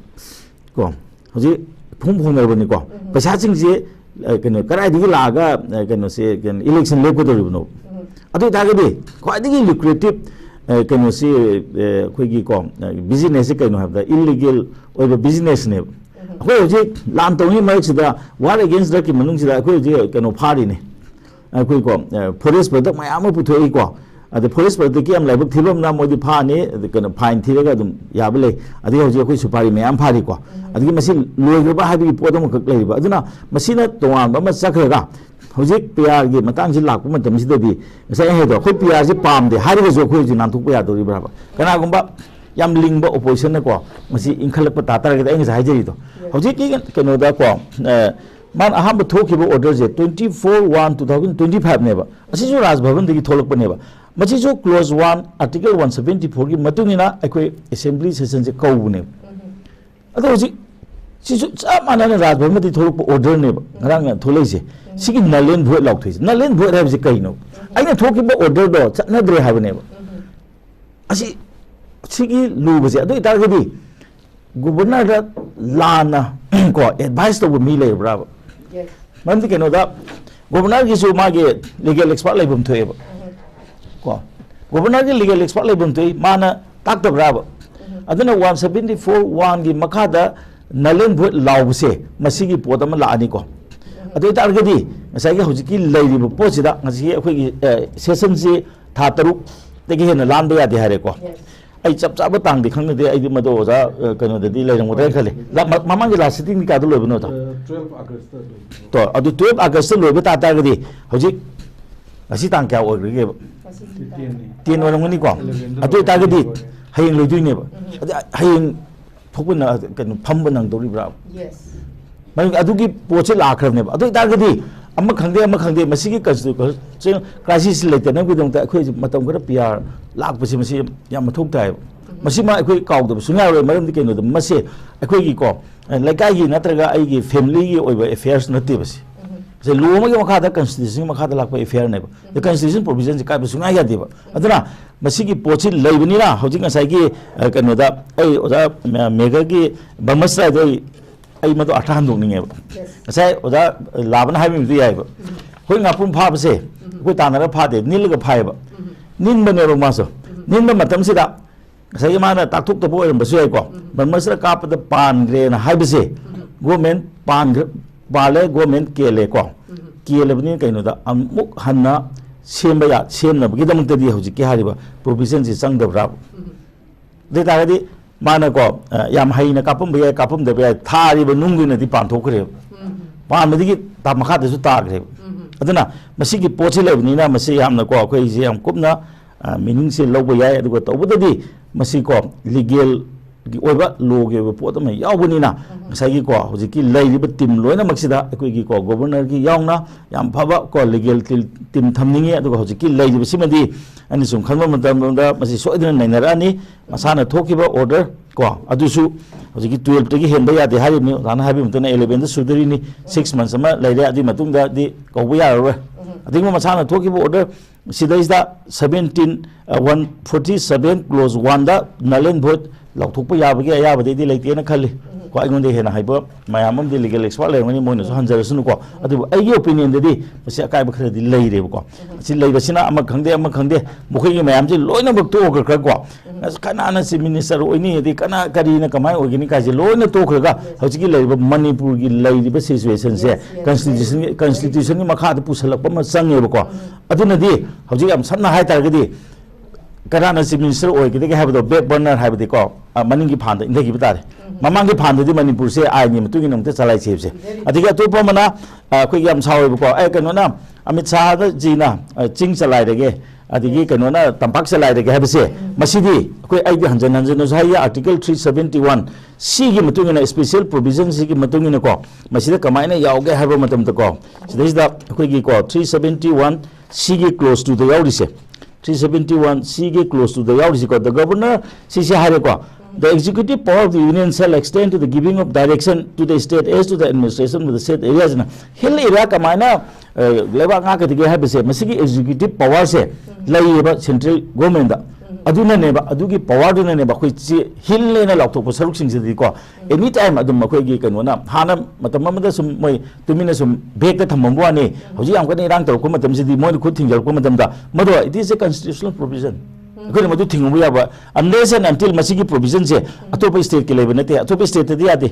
ꯀꯣ, ꯍꯧꯖꯤꯛ ꯐꯣꯡ ꯐꯣꯡꯅꯔꯕꯅꯤꯀꯣ꯫ ꯄꯩꯁꯥꯁꯤꯡꯁꯦ, ꯑ, ꯀꯩꯅꯣ, ꯀꯗꯥꯏꯗꯒꯤ ꯂꯥꯛꯑꯒ, ꯑ, ꯀꯩꯅꯣꯁꯦ, ꯀꯩꯅꯣ, ꯏꯂꯦꯛꯁꯟ ꯂꯦꯞꯀꯗꯧꯔꯤꯕꯅꯣ? ꯑꯗꯨ ꯑꯣꯏꯇꯥꯔꯒꯗꯤ ꯈ꯭ꯋꯥꯏꯗꯒꯤ ꯂꯨꯀ꯭ꯔꯦꯇꯤꯞ, ꯑ, ꯀꯩꯅꯣꯁꯤ, ꯑ, ꯑꯩꯈꯣꯏꯒꯤ ꯀꯣ, ꯑ, ꯕꯤꯖꯤꯅꯦꯁꯁꯤ ꯀꯩꯅꯣ ꯍꯥꯏꯕꯗ, ꯏꯜꯂꯤꯒꯦꯜ ꯑꯣꯏꯕ ꯕꯤꯖꯤꯅꯦꯁꯅꯦꯕ꯫ ꯑꯩꯈꯣꯏ ꯍꯧꯖꯤꯛ ꯂꯥꯟ ꯇꯧꯔꯤꯉꯩ ꯃꯔꯛꯁꯤꯗ, war against drugꯀꯤ ꯃꯅꯨꯡꯁꯤꯗ ꯑꯩꯈꯣꯏ ꯍꯧꯖꯤꯛ ꯀꯩꯅꯣ ꯐꯥꯔꯤꯅꯦ꯫ ꯑꯩꯈꯣꯏꯀꯣ, ꯑ, ꯐꯣꯔꯦꯁ ꯄ꯭ꯔꯗꯛ ꯃꯌꯥꯝ ꯑꯃ ꯄꯨꯊꯣꯛꯏꯀꯣ꯫ ꯑꯗ ꯐꯣꯔꯦꯁ ꯄ꯭ꯔꯣꯇꯦꯛꯀꯤ ꯌꯥꯝ ꯂꯥꯏꯕꯛ ꯊꯤꯕ ꯑꯃꯅ ꯃꯣꯏꯗꯤ ꯐꯥꯅꯤ, ꯑꯗ ꯀꯩꯅꯣ, ꯐꯥꯏꯟ ꯊꯤꯔꯒ ꯑꯗꯨꯝ ꯌꯥꯕ ꯂꯩ꯫ ꯑꯗꯒꯤ ꯍꯧꯖꯤꯛ ꯑꯩꯈꯣꯏ ꯁꯨꯄꯥꯔꯤ ꯃꯌꯥꯝ ꯐꯥꯔꯤꯀꯣ꯫ ꯑꯗꯒꯤ ꯃꯁꯤ ꯂꯣꯏꯈ꯭ꯔꯕ ꯍꯥꯏꯕꯒꯤ ꯄꯣꯠ ꯑꯃꯈꯛ ꯂꯩꯔꯤꯕ꯫ ꯑꯗꯨꯅ ꯃꯁꯤꯅ ꯇꯣꯉꯥꯟꯕ ꯑꯃ ꯆꯠꯈ꯭ꯔꯒ ꯍꯧꯖꯤꯛ ꯄꯤ ꯑꯥꯔꯒꯤ ꯃꯇꯥꯡꯁꯤ ꯂꯥꯛꯄ ꯃꯇꯝꯁꯤꯗꯗꯤ ꯉꯁꯥꯏ ꯑꯩ ꯍꯥꯏꯗꯣ, ꯑꯩꯈꯣꯏ ꯄꯤ ꯑꯥꯔꯁꯤ ꯄꯥꯝꯗꯦ ꯍꯥꯏꯔꯒꯁꯨ ꯑꯩꯈꯣꯏ ꯍꯧꯖꯤꯛ ꯅꯥꯟꯊꯣꯛꯄ ꯌꯥꯗꯧꯔꯤꯕ꯭ꯔꯥꯕ? ꯀꯅꯥꯒꯨꯝꯕ ꯌꯥꯝ ꯂꯤꯡꯕ ꯑꯣꯄꯣꯖꯤꯁꯟꯅꯀꯣ ꯃꯁꯤ ꯏꯟꯈꯠꯂꯛꯄ ꯇꯥ ꯇꯥꯔꯒꯗꯤ ꯑꯩ ꯉꯁꯥꯏ ꯍꯥꯏꯖꯔꯤꯗꯣ, ꯍꯧꯖꯤꯛꯀꯤ ꯀꯩꯅꯣꯗꯀꯣ, ꯑ, ꯃꯥꯅ ꯑꯍꯥꯟꯕ ꯊꯣꯛꯈꯤꯕ ꯑꯣꯔꯗꯔꯁꯦ twenty four one two thousand twenty five ꯅꯦꯕ꯫ ꯑꯁꯤꯁꯨ ꯔꯥꯖ ꯚꯕꯟꯗꯒꯤ ꯊꯣꯛꯂꯛꯄꯅꯦꯕ꯫ ꯃꯁꯤꯁꯨ clause one, article one seventy four ꯒꯤ ꯃꯇꯨꯡ ꯏꯟꯅ ꯑꯩꯈꯣꯏ ꯑꯦꯁꯦꯝꯕ꯭ꯂꯤ ꯁꯦꯁꯟꯁꯦ ꯀꯧꯕꯅꯦꯕ꯫ ꯑꯗꯣ ꯍꯧꯖꯤꯛ ꯁꯤꯁꯨ ꯆꯞ ꯃꯥꯟꯅꯅ ꯔꯥꯖ ꯚꯕꯟꯗꯒꯤ ꯊꯣꯛꯂꯛꯄ ꯑꯣꯔꯗꯔꯅꯦꯕ, ꯉꯔꯥꯡ ꯊꯣꯛꯂꯛꯏꯁꯦ꯫ ꯁꯤꯒꯤ null and void ꯂꯥꯎꯊꯣꯛꯏꯁꯦ, null and void ꯍꯥꯏꯕꯁꯤ ꯀꯩꯅꯣ? ꯑꯩꯅ ꯊꯣꯛꯈꯤꯕ ꯑꯣꯔꯗꯔꯗꯣ ꯆꯠꯅꯗ꯭ꯔꯦ ꯍꯥꯏꯕꯅꯦꯕ꯫ ꯑꯁꯤ, ꯁꯤꯒꯤ ꯂꯨꯕꯁꯦ꯫ ꯑꯗꯨ ꯑꯣꯏꯇꯥꯔꯒꯗꯤ ꯒꯣꯕꯔꯅꯔꯗ ꯂꯥꯟꯅ ꯀꯣ ꯑꯦꯗꯚꯥꯏꯁ ꯇꯧꯕ ꯃꯤ ꯂꯩꯕ꯭ꯔꯥꯕ? ꯃꯔꯝꯗꯤ ꯀꯩꯅꯣꯗ, ꯒꯣꯕꯔꯅꯔꯒꯤꯁꯨ ꯃꯥꯒꯤ ꯂꯤꯒꯦꯜ ꯑꯦꯛꯁꯄꯥꯔꯠ ꯂꯩꯐꯝ ꯊꯣꯛꯑꯦꯕ꯫ ꯀꯣ, ꯒꯣꯕꯔꯅꯔꯒꯤ ꯂꯤꯒꯦꯜ ꯑꯦꯛꯁꯄꯥꯔꯠ ꯂꯩꯐꯝ ꯊꯣꯛꯏ, ꯃꯥꯅ ꯇꯥꯛꯇꯕ꯭ꯔꯥꯕ? ꯑꯗꯨꯅ one seventy four one ꯒꯤ ꯃꯈꯥꯗ null and void ꯂꯥꯎꯕꯁꯦ, ꯃꯁꯤꯒꯤ ꯄꯣꯠ ꯑꯃ ꯂꯥꯛꯑꯅꯤꯀꯣ꯫ ꯑꯗꯨ ꯑꯣꯏꯇꯥꯔꯒꯗꯤ ꯉꯁꯥꯏꯒꯤ ꯍꯧꯖꯤꯛꯀꯤ ꯂꯩꯔꯤꯕ ꯄꯣꯠꯁꯤꯗ ꯉꯁꯤꯒꯤ ꯑꯩꯈꯣꯏꯒꯤ, ꯑ, ꯁꯦꯁꯟꯁꯤ ꯊꯥ ꯇꯔꯨꯛꯇꯒꯤ ꯍꯦꯟꯅ ꯂꯥꯟꯕ ꯌꯥꯗꯦ ꯍꯥꯏꯔꯦꯀꯣ꯫ ꯑꯩ ꯆꯞ ꯆꯥꯕ ꯇꯥꯡꯗꯤ ꯈꯪꯅꯗꯦ, ꯑꯩꯗꯤ ꯃꯗꯨ ꯑꯣꯖꯥ, ꯑ, ꯀꯩꯅꯣꯗꯗꯤ ꯂꯩꯔꯝꯒꯗ꯭ꯔꯥ ꯈꯜꯂꯤ꯫ ꯂꯥ-, ꯃ-, ꯃꯃꯥꯡꯒꯤ ꯂꯥꯁ ꯁꯤꯇꯤꯡꯗꯤ ꯀꯌꯥꯗ ꯂꯣꯏꯕꯅꯣ, ꯑꯣꯖꯥ? ꯑ, twelve August ꯇ ꯂꯣꯏꯕꯅꯤ꯫ ꯇꯣ, ꯑꯗꯨ twelve August ꯇ ꯂꯣꯏꯕ ꯇꯥ ꯇꯥꯔꯒꯗꯤ ꯍꯧꯖꯤꯛ ꯉꯁꯤ ꯇꯥꯡ ꯀꯌꯥ ꯑꯣꯏꯈ꯭ꯔꯒꯦꯕ? Ten ꯅꯤ꯫ Ten ꯑꯣꯏꯔꯝꯒꯅꯤꯀꯣ? Eleven ꯗ ꯑꯗꯨ ꯑꯣꯏꯇꯥꯔꯒꯗꯤ ꯂꯣꯏꯔꯦ꯫ ꯍꯌꯦꯡ ꯂꯣꯏꯗꯣꯏꯅꯦꯕ꯫ ꯑꯗ ꯍꯌꯦꯡ ꯊꯣꯛꯄ ꯅ-, ꯀꯩꯅꯣ, ꯐꯝꯕ ꯅꯪꯗꯧꯔꯤꯕ꯭ꯔꯥ? ꯃꯔꯝꯗꯤ ꯑꯗꯨꯒꯤ ꯄꯣꯠꯁꯦ ꯂꯥꯛꯈ꯭ꯔꯕꯅꯦꯕ꯫ ꯑꯗꯨ ꯑꯣꯏꯇꯥꯔꯒꯗꯤ ꯑꯃ ꯈꯪꯗꯦ, ꯑꯃ ꯈꯪꯗꯦ, ꯃꯁꯤꯒꯤ constitutional crisis ꯂꯩꯇꯅꯕꯒꯤꯗꯃꯛꯇ ꯑꯩꯈꯣꯏ ꯃꯇꯝ ꯈꯔ ꯄꯤ ꯑꯥꯔ ꯂꯥꯛꯄꯁꯦ ꯃꯁꯤ ꯌꯥꯝ ꯃꯊꯧ ꯇꯥꯏꯌꯦꯕ꯫ ꯃꯁꯤꯃ ꯑꯩꯈꯣꯏ ꯀꯥꯎꯗꯕ ꯁꯨꯡꯌꯥ ꯌꯥꯔꯣꯏ꯫ ꯃꯔꯝꯗꯤ ꯀꯩꯅꯣꯗ ꯃꯁꯦ ꯑꯩꯈꯣꯏꯒꯤꯀꯣ, ꯂꯩꯀꯥꯏꯒꯤ ꯅꯠꯇ꯭ꯔꯒ ꯑꯩꯒꯤ family ꯒꯤ ꯑꯣꯏꯕ affairs ꯅꯠꯇꯦꯕ ꯁꯤ꯫ ꯁꯦ law ꯑꯃꯒꯤ ꯃꯈꯥꯗ, constitution ꯒꯤ ꯃꯈꯥꯗ ꯂꯥꯛꯄ affair ꯅꯦꯕ꯫ The constitution provision ꯁꯦ ꯀꯥꯏꯕ ꯁꯨꯡꯌꯥ ꯌꯥꯗꯦꯕ꯫ ꯑꯗꯨꯅ ꯃꯁꯤꯒꯤ ꯄꯣꯠꯁꯤ ꯂꯩꯕꯅꯤꯅ ꯍꯧꯖꯤꯛ ꯉꯁꯥꯏꯒꯤ, ꯑ, ꯀꯩꯅꯣꯗ ꯑꯩ ꯑꯣꯖꯥ ꯃꯦ-, ꯃꯦꯒꯔꯒꯤ ꯕ꯭ꯔꯍꯃꯁ꯭ꯇ꯭ꯔꯗ ꯑꯩ, ꯑꯩ ꯃꯗꯨ ꯑꯥꯔꯊ ꯍꯟꯗꯣꯛꯅꯤꯡꯉꯦꯕ꯫ ꯉꯁꯥꯏ ꯑꯣꯖꯥ ꯂꯥꯕꯅ ꯍꯥꯏꯕꯤꯕꯗꯨ ꯌꯥꯏꯕ꯫ ꯑꯩꯈꯣꯏ ꯉꯥꯄ꯭ꯔꯨꯝ ꯐꯥꯕꯁꯦ ꯑꯩꯈꯣꯏ ꯇꯥꯟꯅꯔ ꯐꯥꯗꯦ, ꯅꯤꯜꯂꯒ ꯐꯥꯏꯌꯦꯕ꯫ ꯅꯤꯟꯕꯅꯦꯕ ꯃꯥꯁꯨ꯫ ꯅꯤꯟꯕ ꯃꯇꯝꯁꯤꯗ ꯉꯁꯥꯏꯒꯤ ꯃꯥꯅ ꯇꯥꯛꯊꯣꯛꯇꯕ ꯑꯣꯏꯔꯝꯕꯁꯨ ꯌꯥꯏꯀꯣ꯫ ꯕ꯭ꯔꯍꯃꯁ꯭ꯇ꯭ꯔ ꯀꯥꯞꯄꯗ ꯄꯥꯟꯈ꯭ꯔꯦꯅ ꯍꯥꯏꯕꯁꯦ, ꯒꯣꯔꯃꯦꯟ ꯄꯥꯟꯈ꯭ꯔ-, ꯄꯥꯜꯂꯦ, ꯒꯣꯔꯃꯦꯟ ꯀꯦꯜꯂꯦꯀꯣ꯫ ꯀꯦꯜꯂꯕꯅꯤꯅ ꯀꯩꯅꯣꯗ ꯑꯃꯨꯛ ꯍꯟꯅ ꯁꯦꯝꯕ ꯌꯥ ꯁꯦꯝꯅꯕꯒꯤꯗꯃꯛꯇꯗꯤ ꯍꯧꯖꯤꯛꯀꯤ ꯍꯥꯏꯔꯤꯕ provision ꯁꯤ ꯆꯪꯗꯕ꯭ꯔꯥ? ꯑꯗꯨ ꯑꯣꯏ ꯇꯥꯔꯒꯗꯤ ꯃꯥꯅꯀꯣ, ꯑ, ꯌꯥꯝ ꯍꯩꯅ ꯀꯥꯞꯄꯝꯕ ꯌꯥꯏ, ꯀꯥꯞꯄꯝꯗꯕ ꯌꯥꯏ, ꯊꯥꯔꯤꯕ ꯅꯨꯡꯗꯨꯅꯗꯤ ꯄꯥꯟꯊꯣꯛꯈ꯭ꯔꯦꯕ, ꯄꯥꯟꯕꯗꯒꯤ ꯇꯥ-, ꯃꯈꯥꯗꯁꯨ ꯇꯥꯈ꯭ꯔꯦꯕ꯫ ꯑꯗꯨꯅ ꯃꯁꯤꯒꯤ ꯄꯣꯠꯁꯤ ꯂꯩꯕꯅꯤꯅ ꯃꯁꯤ ꯌꯥꯝꯅꯀꯣ ꯑꯩꯈꯣꯏꯁꯦ ꯌꯥꯝ ꯀꯨꯞꯅ, ꯑ, meaning ꯁꯦ ꯂꯧꯕ ꯌꯥꯏ꯫ ꯑꯗꯨꯒ ꯇꯧꯕꯗꯗꯤ ꯃꯁꯤꯀꯣ legal ꯒꯤ ꯑꯣꯏꯕ, law ꯒꯤ ꯑꯣꯏꯕ ꯄꯣꯠ ꯑꯃ ꯌꯥꯎꯕꯅꯤꯅ, ꯉꯁꯥꯏꯒꯤꯀꯣ ꯍꯧꯖꯤꯛꯀꯤ ꯂꯩꯔꯤꯕ team ꯂꯣꯏꯅꯃꯛꯁꯤꯗ ꯑꯩꯈꯣꯏꯒꯤꯀꯣ governor ꯒꯤ ꯌꯥꯎꯅ ꯌꯥꯝ ꯐꯕ ꯀꯣ legal team, team ꯊꯝꯅꯤꯡꯉꯤ꯫ ꯑꯗꯨꯒ ꯍꯧꯖꯤꯛꯀꯤ ꯂꯩꯔꯤꯕꯁꯤꯃꯗꯤ ꯑꯩꯅ ꯁꯨꯝ ꯈꯟꯕ ꯃꯇꯝꯗ ꯃꯁꯤ ꯁꯣꯏꯗꯅ ꯅꯩꯅꯔꯛꯑꯅꯤ꯫ ꯃꯁꯥꯅ ꯊꯣꯛꯈꯤꯕ order ꯀꯣ, ꯑꯗꯨꯁꯨ ꯍꯧꯖꯤꯛꯀꯤ twelve ꯇꯒꯤ ꯍꯦꯟꯕ ꯌꯥꯗꯦ ꯍꯥꯏꯔꯤꯕꯅꯤ꯫ ꯑꯣꯖꯥꯅ ꯍꯥꯏꯕ ꯃꯇꯨꯡ ꯏꯟꯅ eleven ꯗ ꯁꯨꯗꯣꯔꯤꯅꯤ, six months ꯑꯃ ꯂꯩꯔꯦ, ꯑꯗꯨꯒꯤ ꯃꯇꯨꯡꯗꯗꯤ ꯀꯧꯕ ꯌꯥꯔꯔꯣꯏ꯫ ꯑꯗꯨꯒꯨꯝꯕ ꯃꯁꯥꯅ ꯊꯣꯛꯈꯤꯕ order ꯁꯤꯗꯩꯁꯤꯗ seventeen, ꯑ, one forty seven clause one the null and void ꯂꯥꯎꯊꯣꯛꯄ ꯌꯥꯕꯒꯤ ꯑꯌꯥꯕꯗꯩꯗꯤ ꯂꯩꯇꯦꯅ ꯈꯜꯂꯤ꯫ ꯀꯣ, ꯑꯩꯉꯣꯟꯗ ꯍꯦꯟꯅ ꯍꯩꯕ ꯃꯌꯥꯝ ꯑꯃꯗꯤ legal expert ꯂꯩꯔꯝꯒꯅꯤ, ꯃꯣꯏꯅꯁꯨ ꯍꯟꯖꯔꯁꯅꯨꯀꯣ꯫ ꯑꯗꯨꯕꯨ ꯑꯩꯒꯤ opinion ꯗꯗꯤ ꯃꯁꯤ ꯑꯀꯥꯏꯕ ꯈꯔꯗꯤ ꯂꯩꯔꯦꯕꯀꯣ꯫ ꯃꯁꯤ ꯂꯩꯕꯁꯤꯅ ꯑꯃ ꯈꯪꯗꯦ, ꯑꯃ ꯈꯪꯗꯦ, ꯃꯈꯣꯏꯒꯤ ꯃꯌꯥꯝꯁꯤ ꯂꯣꯏꯅꯃꯛ ꯇꯣꯛꯈ꯭ꯔꯒꯀꯣ, ꯑꯁ, ꯀꯅꯥꯅ chief minister ꯑꯣꯏꯅꯤ, ꯑꯗꯩ ꯀꯅꯥ, ꯀꯔꯤꯅ ꯀꯃꯥꯏꯅ ꯑꯣꯏꯒꯅꯤ ꯀꯥꯏꯁꯦ ꯂꯣꯏꯅ ꯇꯣꯛꯈ꯭ꯔꯒ ꯍꯧꯖꯤꯛꯀꯤ ꯂꯩꯔꯤꯕ ꯃꯅꯤꯄꯨꯔꯒꯤ ꯂꯩꯔꯤꯕ situation ꯁꯦ constitution, constitution ꯒꯤ ꯃꯈꯥꯗ ꯄꯨꯁꯜꯂꯛꯄ ꯑꯃ ꯆꯪꯉꯦꯕꯀꯣ꯫ ꯑꯗꯨꯅꯗꯤ ꯍꯧꯖꯤꯛ ꯌꯥꯝ ꯁꯝꯅ ꯍꯥꯏ ꯇꯥꯔꯒꯗꯤ ꯀꯅꯥꯅ chief minister ꯑꯣꯏꯒꯗꯒꯦ ꯍꯥꯏꯕꯗꯣ back burner ꯍꯥꯏꯕꯗꯤꯀꯣ, ꯑ, ꯃꯅꯤꯡꯒꯤ ꯐꯥꯟꯗ ꯏꯟꯊꯈꯤꯕ ꯇꯥꯔꯦ꯫ ꯃꯃꯥꯡꯒꯤ ꯐꯥꯟꯗꯗꯤ ꯃꯅꯤꯄꯨꯔꯁꯦ ꯑꯥꯏꯟꯒꯤ ꯃꯇꯨꯡ ꯏꯟꯅ ꯑꯃꯨꯛꯇ ꯆꯂꯥꯏ ꯁꯦꯕꯁꯦ꯫ ꯑꯗꯒꯤ ꯑꯇꯣꯞꯄ ꯑꯃꯅ, ꯑ, ꯑꯩꯈꯣꯏꯒꯤ ꯌꯥꯝ ꯁꯥꯎꯋꯦꯕꯀꯣ, ꯑꯦ, ꯀꯩꯅꯣꯅ, ꯑꯃꯤꯠ ꯁꯥꯍ ꯖꯤꯅ, ꯑ, ꯆꯤꯡ ꯆꯂꯥꯏꯔꯒꯦ, ꯑꯗꯒꯤ ꯀꯩꯅꯣꯅ ꯇꯝꯄꯥꯛ ꯆꯂꯥꯏꯔꯒꯦ ꯍꯥꯏꯕꯁꯦ, ꯃꯁꯤꯗꯤ ꯑꯩꯈꯣꯏ, ꯑꯩꯗꯤ ꯍꯟꯖꯟ ꯍꯟꯖꯟꯅꯁꯨ ꯍꯥꯏꯌꯦ, Article three seventy one C ꯒꯤ ꯃꯇꯨꯡ ꯏꯟꯅ, special provision ꯁꯤꯒꯤ ꯃꯇꯨꯡ ꯏꯟꯅꯀꯣ, ꯃꯁꯤꯗ ꯀꯃꯥꯏꯅ ꯌꯥꯎꯒꯦ ꯍꯥꯏꯕ ꯃꯇꯝꯗꯀꯣ, ꯁꯤꯗꯩꯁꯤꯗ ꯑꯩꯈꯣꯏꯒꯤꯀꯣ, three seventy one C ꯒꯤ clause two ꯗ ꯌꯥꯎꯔꯤꯁꯦ, three seventy one C ꯒꯤ clause two the ꯌꯥꯎꯔꯤꯁꯤꯀꯣ, the governor ꯁꯤꯁꯦ ꯍꯥꯏꯔꯦꯀꯣ, "The executive power of the union shall extend to the giving of direction to the state as to the administration of the said areas" ꯅ hill area ꯀꯃꯥꯏꯅ, ꯑ, ꯂꯩꯕꯥꯛ ꯉꯥꯛꯀꯗꯒꯦ ꯍꯥꯏꯕꯁꯦ, ꯃꯁꯤꯒꯤ executive power ꯁꯦ ꯂꯩꯌꯦꯕ central government ꯇ꯫ ꯑꯗꯨꯅꯅꯦꯕ, ꯑꯗꯨꯒꯤ power ꯗꯨꯅꯅꯦꯕ ꯑꯩꯈꯣꯏ ꯁꯤ hill ꯍꯥꯏꯅ ꯂꯥꯎꯊꯣꯛꯄ ꯁꯔꯨꯛꯁꯤꯡꯁꯤꯗꯤꯀꯣ, any time ꯑꯗꯨꯝ ꯑꯩꯈꯣꯏꯒꯤ ꯀꯩꯅꯣꯅ, ꯍꯥꯟꯅ ꯃꯇꯝ ꯑꯃꯗ ꯁꯨꯝ ꯃꯣꯏ ꯇꯨꯃꯤꯟꯅ ꯁꯨꯝ ꯕꯦꯛꯇ ꯊꯝꯃꯝꯕ ꯋꯥꯅꯤ꯫ ꯍꯧꯖꯤꯛ ꯌꯥꯝ ꯀꯟꯅ ꯏꯔꯥꯡ ꯇꯧꯔꯛꯄ ꯃꯇꯝꯁꯤꯗꯤ, ꯃꯣꯏꯅ ꯈꯨꯠ ꯊꯤꯡꯖꯤꯜꯂꯛꯄ ꯃꯇꯝꯗ, ꯃꯗꯣ it is a constitutional provision꯫ ꯑꯩꯈꯣꯏꯅ ꯃꯗꯨ ꯊꯤꯡꯉꯨꯕ ꯌꯥꯕ, unless and until ꯃꯁꯤꯒꯤ provision ꯁꯦ ꯑꯇꯣꯞꯄ state ꯀꯤ ꯂꯩꯕ ꯅꯠꯇꯦ, ꯑꯇꯣꯞꯄ state ꯇꯗꯤ ꯌꯥꯗꯦ꯫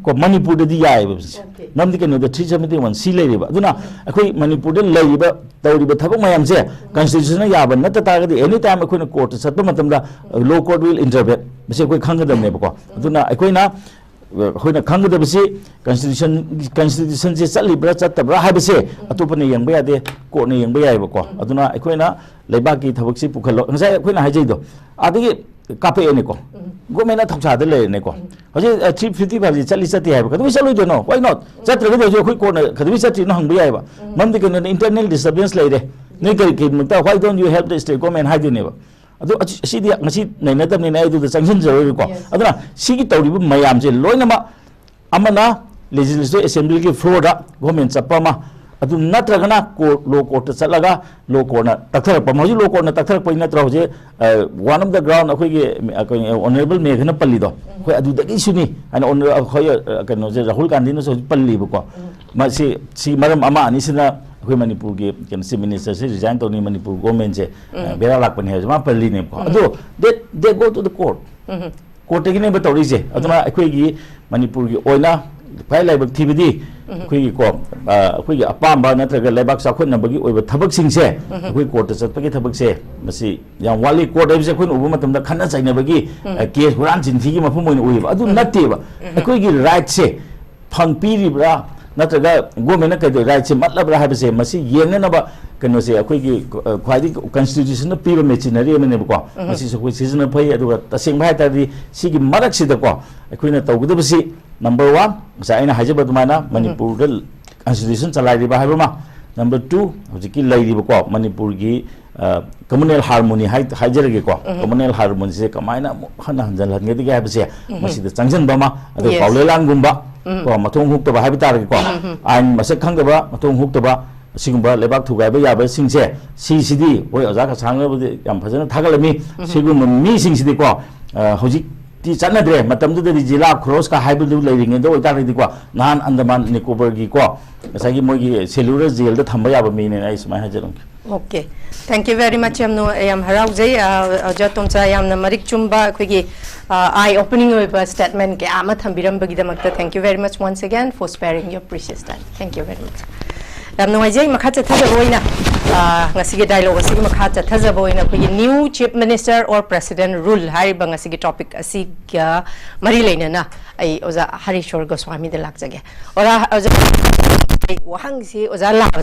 ꯀꯣ, ꯃꯅꯤꯄꯨꯔꯗꯗꯤ ꯌꯥꯏꯑꯕ ꯁꯤꯁꯦ꯫ Okay. ꯃꯔꯝꯗꯤ ꯀꯩꯅꯣꯗ, three seventy one C ꯂꯩꯔꯤꯕ꯫ ꯑꯗꯨꯅ ꯑꯩꯈꯣꯏ ꯃꯅꯤꯄꯨꯔꯗ ꯂꯩꯔꯤꯕ, ꯇꯧꯔꯤꯕ ꯊꯕꯛ ꯃꯌꯥꯝꯁꯦ constitution ꯅ ꯌꯥꯕ ꯅꯠꯇ ꯇꯥꯔꯒꯗꯤ, any time ꯑꯩꯈꯣꯏꯅ court ꯇ ꯆꯠꯄ ꯃꯇꯝꯗ, law court will intervene꯫ ꯃꯁꯤ ꯑꯩꯈꯣꯏ ꯈꯪꯒꯗꯕꯅꯦꯕꯀꯣ꯫ ꯑꯗꯨꯅ ꯑꯩꯈꯣꯏꯅ, ꯑꯩꯈꯣꯏꯅ ꯈꯪꯒꯗꯕꯁꯤ constitution, constitution ꯁꯦ ꯆꯠꯂꯤꯕ꯭ꯔꯥ ꯆꯠꯇꯕ꯭ꯔꯥ ꯍꯥꯏꯕꯁꯦ ꯑꯇꯣꯞꯄꯅ ꯌꯦꯡꯕ ꯌꯥꯗꯦ, court ꯅ ꯌꯦꯡꯕ ꯌꯥꯏꯑꯕꯀꯣ꯫ ꯑꯗꯨꯅ ꯑꯩꯈꯣꯏꯅ ꯂꯩꯕꯥꯛꯀꯤ ꯊꯕꯛꯁꯤ ꯄꯨꯈꯠꯂꯣ, ꯉꯁꯥꯏ ꯑꯩꯈꯣꯏꯅ ꯍꯥꯏꯖꯩꯗꯣ, ꯑꯥꯗꯒꯤ ꯀꯥꯞꯄꯛꯑꯦꯅꯦꯀꯣ꯫ Government ꯅ ꯊꯧꯁꯥꯗ ꯂꯩꯔꯦꯅꯦꯀꯣ꯫ ꯍꯧꯖꯤꯛ, ꯑ, three fifty five ꯁꯤ ꯆꯠꯂꯤ ꯆꯠꯇꯦ ꯍꯥꯏꯕ ꯀꯩꯗꯧꯕꯩ ꯆꯠꯂꯣꯏꯗꯣꯏꯅꯣ? Why not? ꯆꯠꯇ꯭ꯔꯒꯗꯤ ꯍꯧꯖꯤꯛ ꯑꯩꯈꯣꯏ court ꯅ ꯀꯩꯗꯧꯕꯩ ꯆꯠꯇ꯭ꯔꯤꯅꯣ ꯍꯪꯕ ꯌꯥꯏꯑꯕ꯫ ꯃꯔꯝꯗꯤ ꯀꯩꯅꯣꯗ, internal disturbance ꯂꯩꯔꯦ꯫ ꯅꯣꯏ ꯀꯔꯤ, ꯀꯔꯤꯒꯤꯗꯃꯛꯇ, "Why don't you help the state government?" ꯍꯥꯏꯗꯣꯏꯅꯦꯕ꯫ ꯑꯗꯨ ꯑꯁꯤ-, ꯑꯁꯤꯗꯤ ꯉꯁꯤ ꯅꯩꯅꯗꯕꯅꯤꯅ ꯑꯩ ꯑꯗꯨꯗ ꯆꯪꯁꯤꯟꯖꯔꯣꯏꯀꯣ꯫ Yes. ꯑꯗꯨꯅ ꯁꯤꯒꯤ ꯇꯧꯔꯤꯕ ꯃꯌꯥꯝꯁꯦ ꯂꯣꯏꯅꯃꯛ, ꯑꯃꯅ Legislative Assembly ꯒꯤ floor ꯗ government ꯆꯠꯄ ꯑꯃ, ꯑꯗꯨ ꯅꯠꯇ꯭ꯔꯒꯅ ꯀꯣ-, law court ꯇ ꯆꯠꯂꯒ law court ꯅ ꯇꯛꯊꯔꯛꯄ ꯑꯃ꯫ ꯍꯧꯖꯤꯛ law court ꯅ ꯇꯛꯊꯔꯛꯄ ꯅꯠꯇ꯭ꯔꯣ? ꯍꯧꯖꯤꯛ, ꯑ, one of the ground ꯑꯩꯈꯣꯏꯒꯤ, ꯑ, ꯀꯩꯅꯣ, Honourable ꯃꯦꯘꯅ ꯄꯜꯂꯤꯗꯣ, ꯑꯩꯈꯣꯏ ꯑꯗꯨꯗꯒꯤꯁꯨꯅꯤ ꯍꯥꯏꯅ, Honour-, ꯑꯩꯈꯣꯏ, ꯑ, ꯀꯩꯅꯣꯁꯦ, ꯔꯥꯍꯨꯜ ꯒꯥꯟꯙꯤꯅꯁꯨ ꯍꯧꯖꯤꯛ ꯄꯜꯂꯤꯕꯀꯣ꯫ ꯃꯁꯤ, ꯁꯤ ꯃꯔꯝ ꯑꯃ ꯑꯅꯤꯁꯤꯅ ꯑꯩꯈꯣꯏ ꯃꯅꯤꯄꯨꯔꯒꯤ, ꯀꯩꯅꯣ, Chief Minister ꯁꯦ resign ꯇꯧꯅꯤ, ꯃꯅꯤꯄꯨꯔ government ꯁꯦ, ꯑ, ꯕꯦꯔꯥ ꯂꯥꯛꯄꯅꯤ ꯍꯥꯏꯕꯁꯦ ꯃꯥ ꯄꯜꯂꯤꯅꯦꯕꯀꯣ꯫ ꯑꯗꯣ they, they go to the court꯫ Court ꯇꯒꯤꯅꯦꯕ ꯇꯧꯔꯤꯁꯦ꯫ ꯑꯗꯨꯅ ꯑꯩꯈꯣꯏꯒꯤ ꯃꯅꯤꯄꯨꯔꯒꯤ ꯑꯣꯏꯅ ꯈ꯭ꯋꯥꯏ ꯂꯥꯏꯕꯛ ꯊꯤꯕꯗꯤ, ꯑꯩꯈꯣꯏꯒꯤꯀꯣ, ꯑ, ꯑꯩꯈꯣꯏꯒꯤ ꯑꯄꯥꯝꯕ ꯅꯠꯇ꯭ꯔꯒ ꯂꯩꯕꯥꯛ ꯆꯥꯎꯈꯠꯅꯕꯒꯤ ꯑꯣꯏꯕ ꯊꯕꯛꯁꯤꯡꯁꯦ, ꯑꯩꯈꯣꯏ court ꯇ ꯆꯠꯄꯒꯤ ꯊꯕꯛꯁꯦ, ꯃꯁꯤ ꯌꯥꯝ ꯋꯥꯠꯂꯤ꯫ Court ꯍꯥꯏꯕꯁꯦ ꯑꯩꯈꯣꯏꯅ ꯎꯕ ꯃꯇꯝꯗ ꯈꯠꯅ ꯆꯩꯅꯕꯒꯤ, ꯑ, case, ꯍꯨꯔꯥꯟ ꯆꯤꯟꯊꯤꯒꯤ ꯃꯐꯝ ꯑꯣꯏꯅ ꯎꯏꯌꯦꯕ꯫ ꯑꯗꯨ ꯅꯠꯇꯦꯕ꯫ ꯑꯩꯈꯣꯏꯒꯤ right ꯁꯦ ꯐꯪ ꯄꯤꯔꯤꯕ꯭ꯔꯥ, ꯅꯠꯇ꯭ꯔꯒ government ꯅ ꯀꯩꯗꯧ, right ꯁꯦ ꯃꯠꯂꯕ꯭ꯔꯥ ꯍꯥꯏꯕꯁꯦ, ꯃꯁꯤ ꯌꯦꯡꯅꯅꯕ ꯀꯩꯅꯣꯁꯦ, ꯑꯩꯈꯣꯏꯒꯤ, ꯑ, ꯈ꯭ꯋꯥꯏꯗꯒꯤ constitution ꯅ ꯄꯤꯕ machinery ꯑꯃꯅꯦꯕꯀꯣ꯫ ꯃꯁꯤꯁꯨ ꯑꯩꯈꯣꯏ ꯁꯤꯖꯤꯟꯅꯕ ꯐꯩ꯫ ꯑꯗꯨꯒ ꯇꯁꯦꯡꯕ ꯍꯥꯏ ꯇꯥꯔꯗꯤ, ꯁꯤꯒꯤ ꯃꯔꯛꯁꯤꯗꯀꯣ, ꯑꯩꯈꯣꯏꯅ ꯇꯧꯒꯗꯕꯁꯤ, number one, ꯉꯁꯥꯏ ꯑꯩꯅ ꯍꯥꯏꯖꯕ ꯑꯗꯨꯃꯥꯏꯅ, ꯃꯅꯤꯄꯨꯔꯗ constitution ꯆꯂꯥꯏꯔꯤꯕ ꯍꯥꯏꯕ ꯑꯃ, number two, ꯍꯧꯖꯤꯛꯀꯤ ꯂꯩꯔꯤꯕꯀꯣ, ꯃꯅꯤꯄꯨꯔꯒꯤ, ꯑ, communal harmony ꯍꯥꯏ-, ꯍꯥꯏꯖꯔꯒꯦꯀꯣ꯫ Communal harmony ꯁꯦ ꯀꯃꯥꯏꯅ ꯑꯃꯨꯛ ꯍꯟꯅ ꯍꯟꯖꯤꯜꯍꯟꯒꯗꯒꯦ ꯍꯥꯏꯕꯁꯦ, ꯃꯁꯤꯗ ꯆꯪꯁꯤꯟꯕ ꯑꯃ, ꯑꯗꯨꯒ, yes, ꯄꯥꯎꯂꯦꯂꯥꯡꯒꯨꯝꯕ, ꯀꯣ, ꯃꯊꯣꯡ ꯍꯨꯛꯇꯕ ꯍꯥꯏꯕ ꯇꯥꯔꯒꯦꯀꯣ, ꯑꯥꯏꯟ ꯃꯁꯛ ꯈꯪꯗꯕ, ꯃꯊꯣꯡ ꯍꯨꯛꯇꯕ, ꯑꯁꯤꯒꯨꯝꯕ ꯂꯩꯕꯥꯛ ꯊꯨꯒꯥꯏꯕ ꯌꯥꯕꯁꯤꯡꯁꯦ, ꯁꯤꯁꯤꯗꯤ ꯍꯣꯏ, ꯑꯣꯖꯥ ꯀꯁꯥꯡꯅꯕꯨꯗꯤ ꯌꯥꯝ ꯐꯖꯅ ꯊꯥꯒꯠꯂꯝꯃꯤ꯫ ꯁꯤꯒꯨꯝꯕ ꯃꯤꯁꯤꯡꯁꯤꯗꯤꯀꯣ, ꯑ, ꯍꯧꯖꯤꯛꯇꯤ ꯆꯠꯅꯗ꯭ꯔꯦ꯫ ꯃꯇꯝꯗꯨꯗꯗꯤ ꯖꯤꯂꯥ ꯈꯨꯔꯣꯁꯀ ꯍꯥꯏꯕꯗꯨ ꯂꯩꯔꯤꯉꯩꯗ ꯑꯣꯏꯇꯥꯔꯒꯗꯤꯀꯣ, ꯅꯍꯥꯟ ꯑꯟꯗꯃꯥꯟ ꯅꯤꯀꯣꯕꯔꯒꯤꯀꯣ, ꯉꯁꯥꯏꯒꯤ ꯃꯣꯏꯒꯤ cellular jail ꯗ ꯊꯝꯕ ꯌꯥꯕ ꯃꯤꯅꯦꯅ ꯑꯩ ꯁꯨꯃꯥꯏꯅ ꯍꯥꯏꯖꯔꯝꯒꯦ꯫ Okay, thank you very much. ꯌꯥꯝ ꯅꯨꯡꯉꯥꯏ, ꯌꯥꯝ ꯍꯔꯥꯎꯖꯩ꯫ ꯑ, ꯑꯣꯖꯥ ꯇꯣꯝꯆꯥ, ꯌꯥꯝꯅ ꯃꯔꯤꯛ ꯆꯨꯝꯕ, ꯑꯩꯈꯣꯏꯒꯤ, ꯑ, eye opening ꯑꯣꯏꯕ statement ꯀꯌꯥ ꯑꯃ ꯊꯝꯕꯤꯔꯝꯕꯒꯤꯗꯃꯛꯇ thank you very much once again for sparing your precious time. Thank you very much. ꯌꯥꯝ ꯅꯨꯡꯉꯥꯏꯖꯩ꯫ ꯃꯈꯥ ꯆꯠꯊꯖꯕ ꯑꯣꯏꯅ, ꯑ, ꯉꯁꯤꯒꯤ dialogue ꯑꯁꯤꯒꯤ ꯃꯈꯥ ꯆꯠꯊꯖꯕ ꯑꯣꯏꯅ ꯑꯩꯈꯣꯏꯒꯤ New Chief Minister or President Rule ꯍꯥꯏꯔꯤꯕ ꯉꯁꯤꯒꯤ topic ꯑꯁꯤꯒ ꯃꯔꯤ ꯂꯩꯅꯅ ꯑꯩ ꯑꯣꯖꯥ ꯍꯔꯤꯁꯣꯔ ꯒꯣꯁ꯭ꯋꯥꯃꯤꯗ ꯂꯥꯛꯆꯒꯦ꯫ ꯑꯣꯖꯥ, ꯑꯣꯖꯥ, ꯑꯩ ꯋꯥꯍꯪꯁꯤ ꯑꯣꯖꯥ ꯂꯥꯛꯄꯗ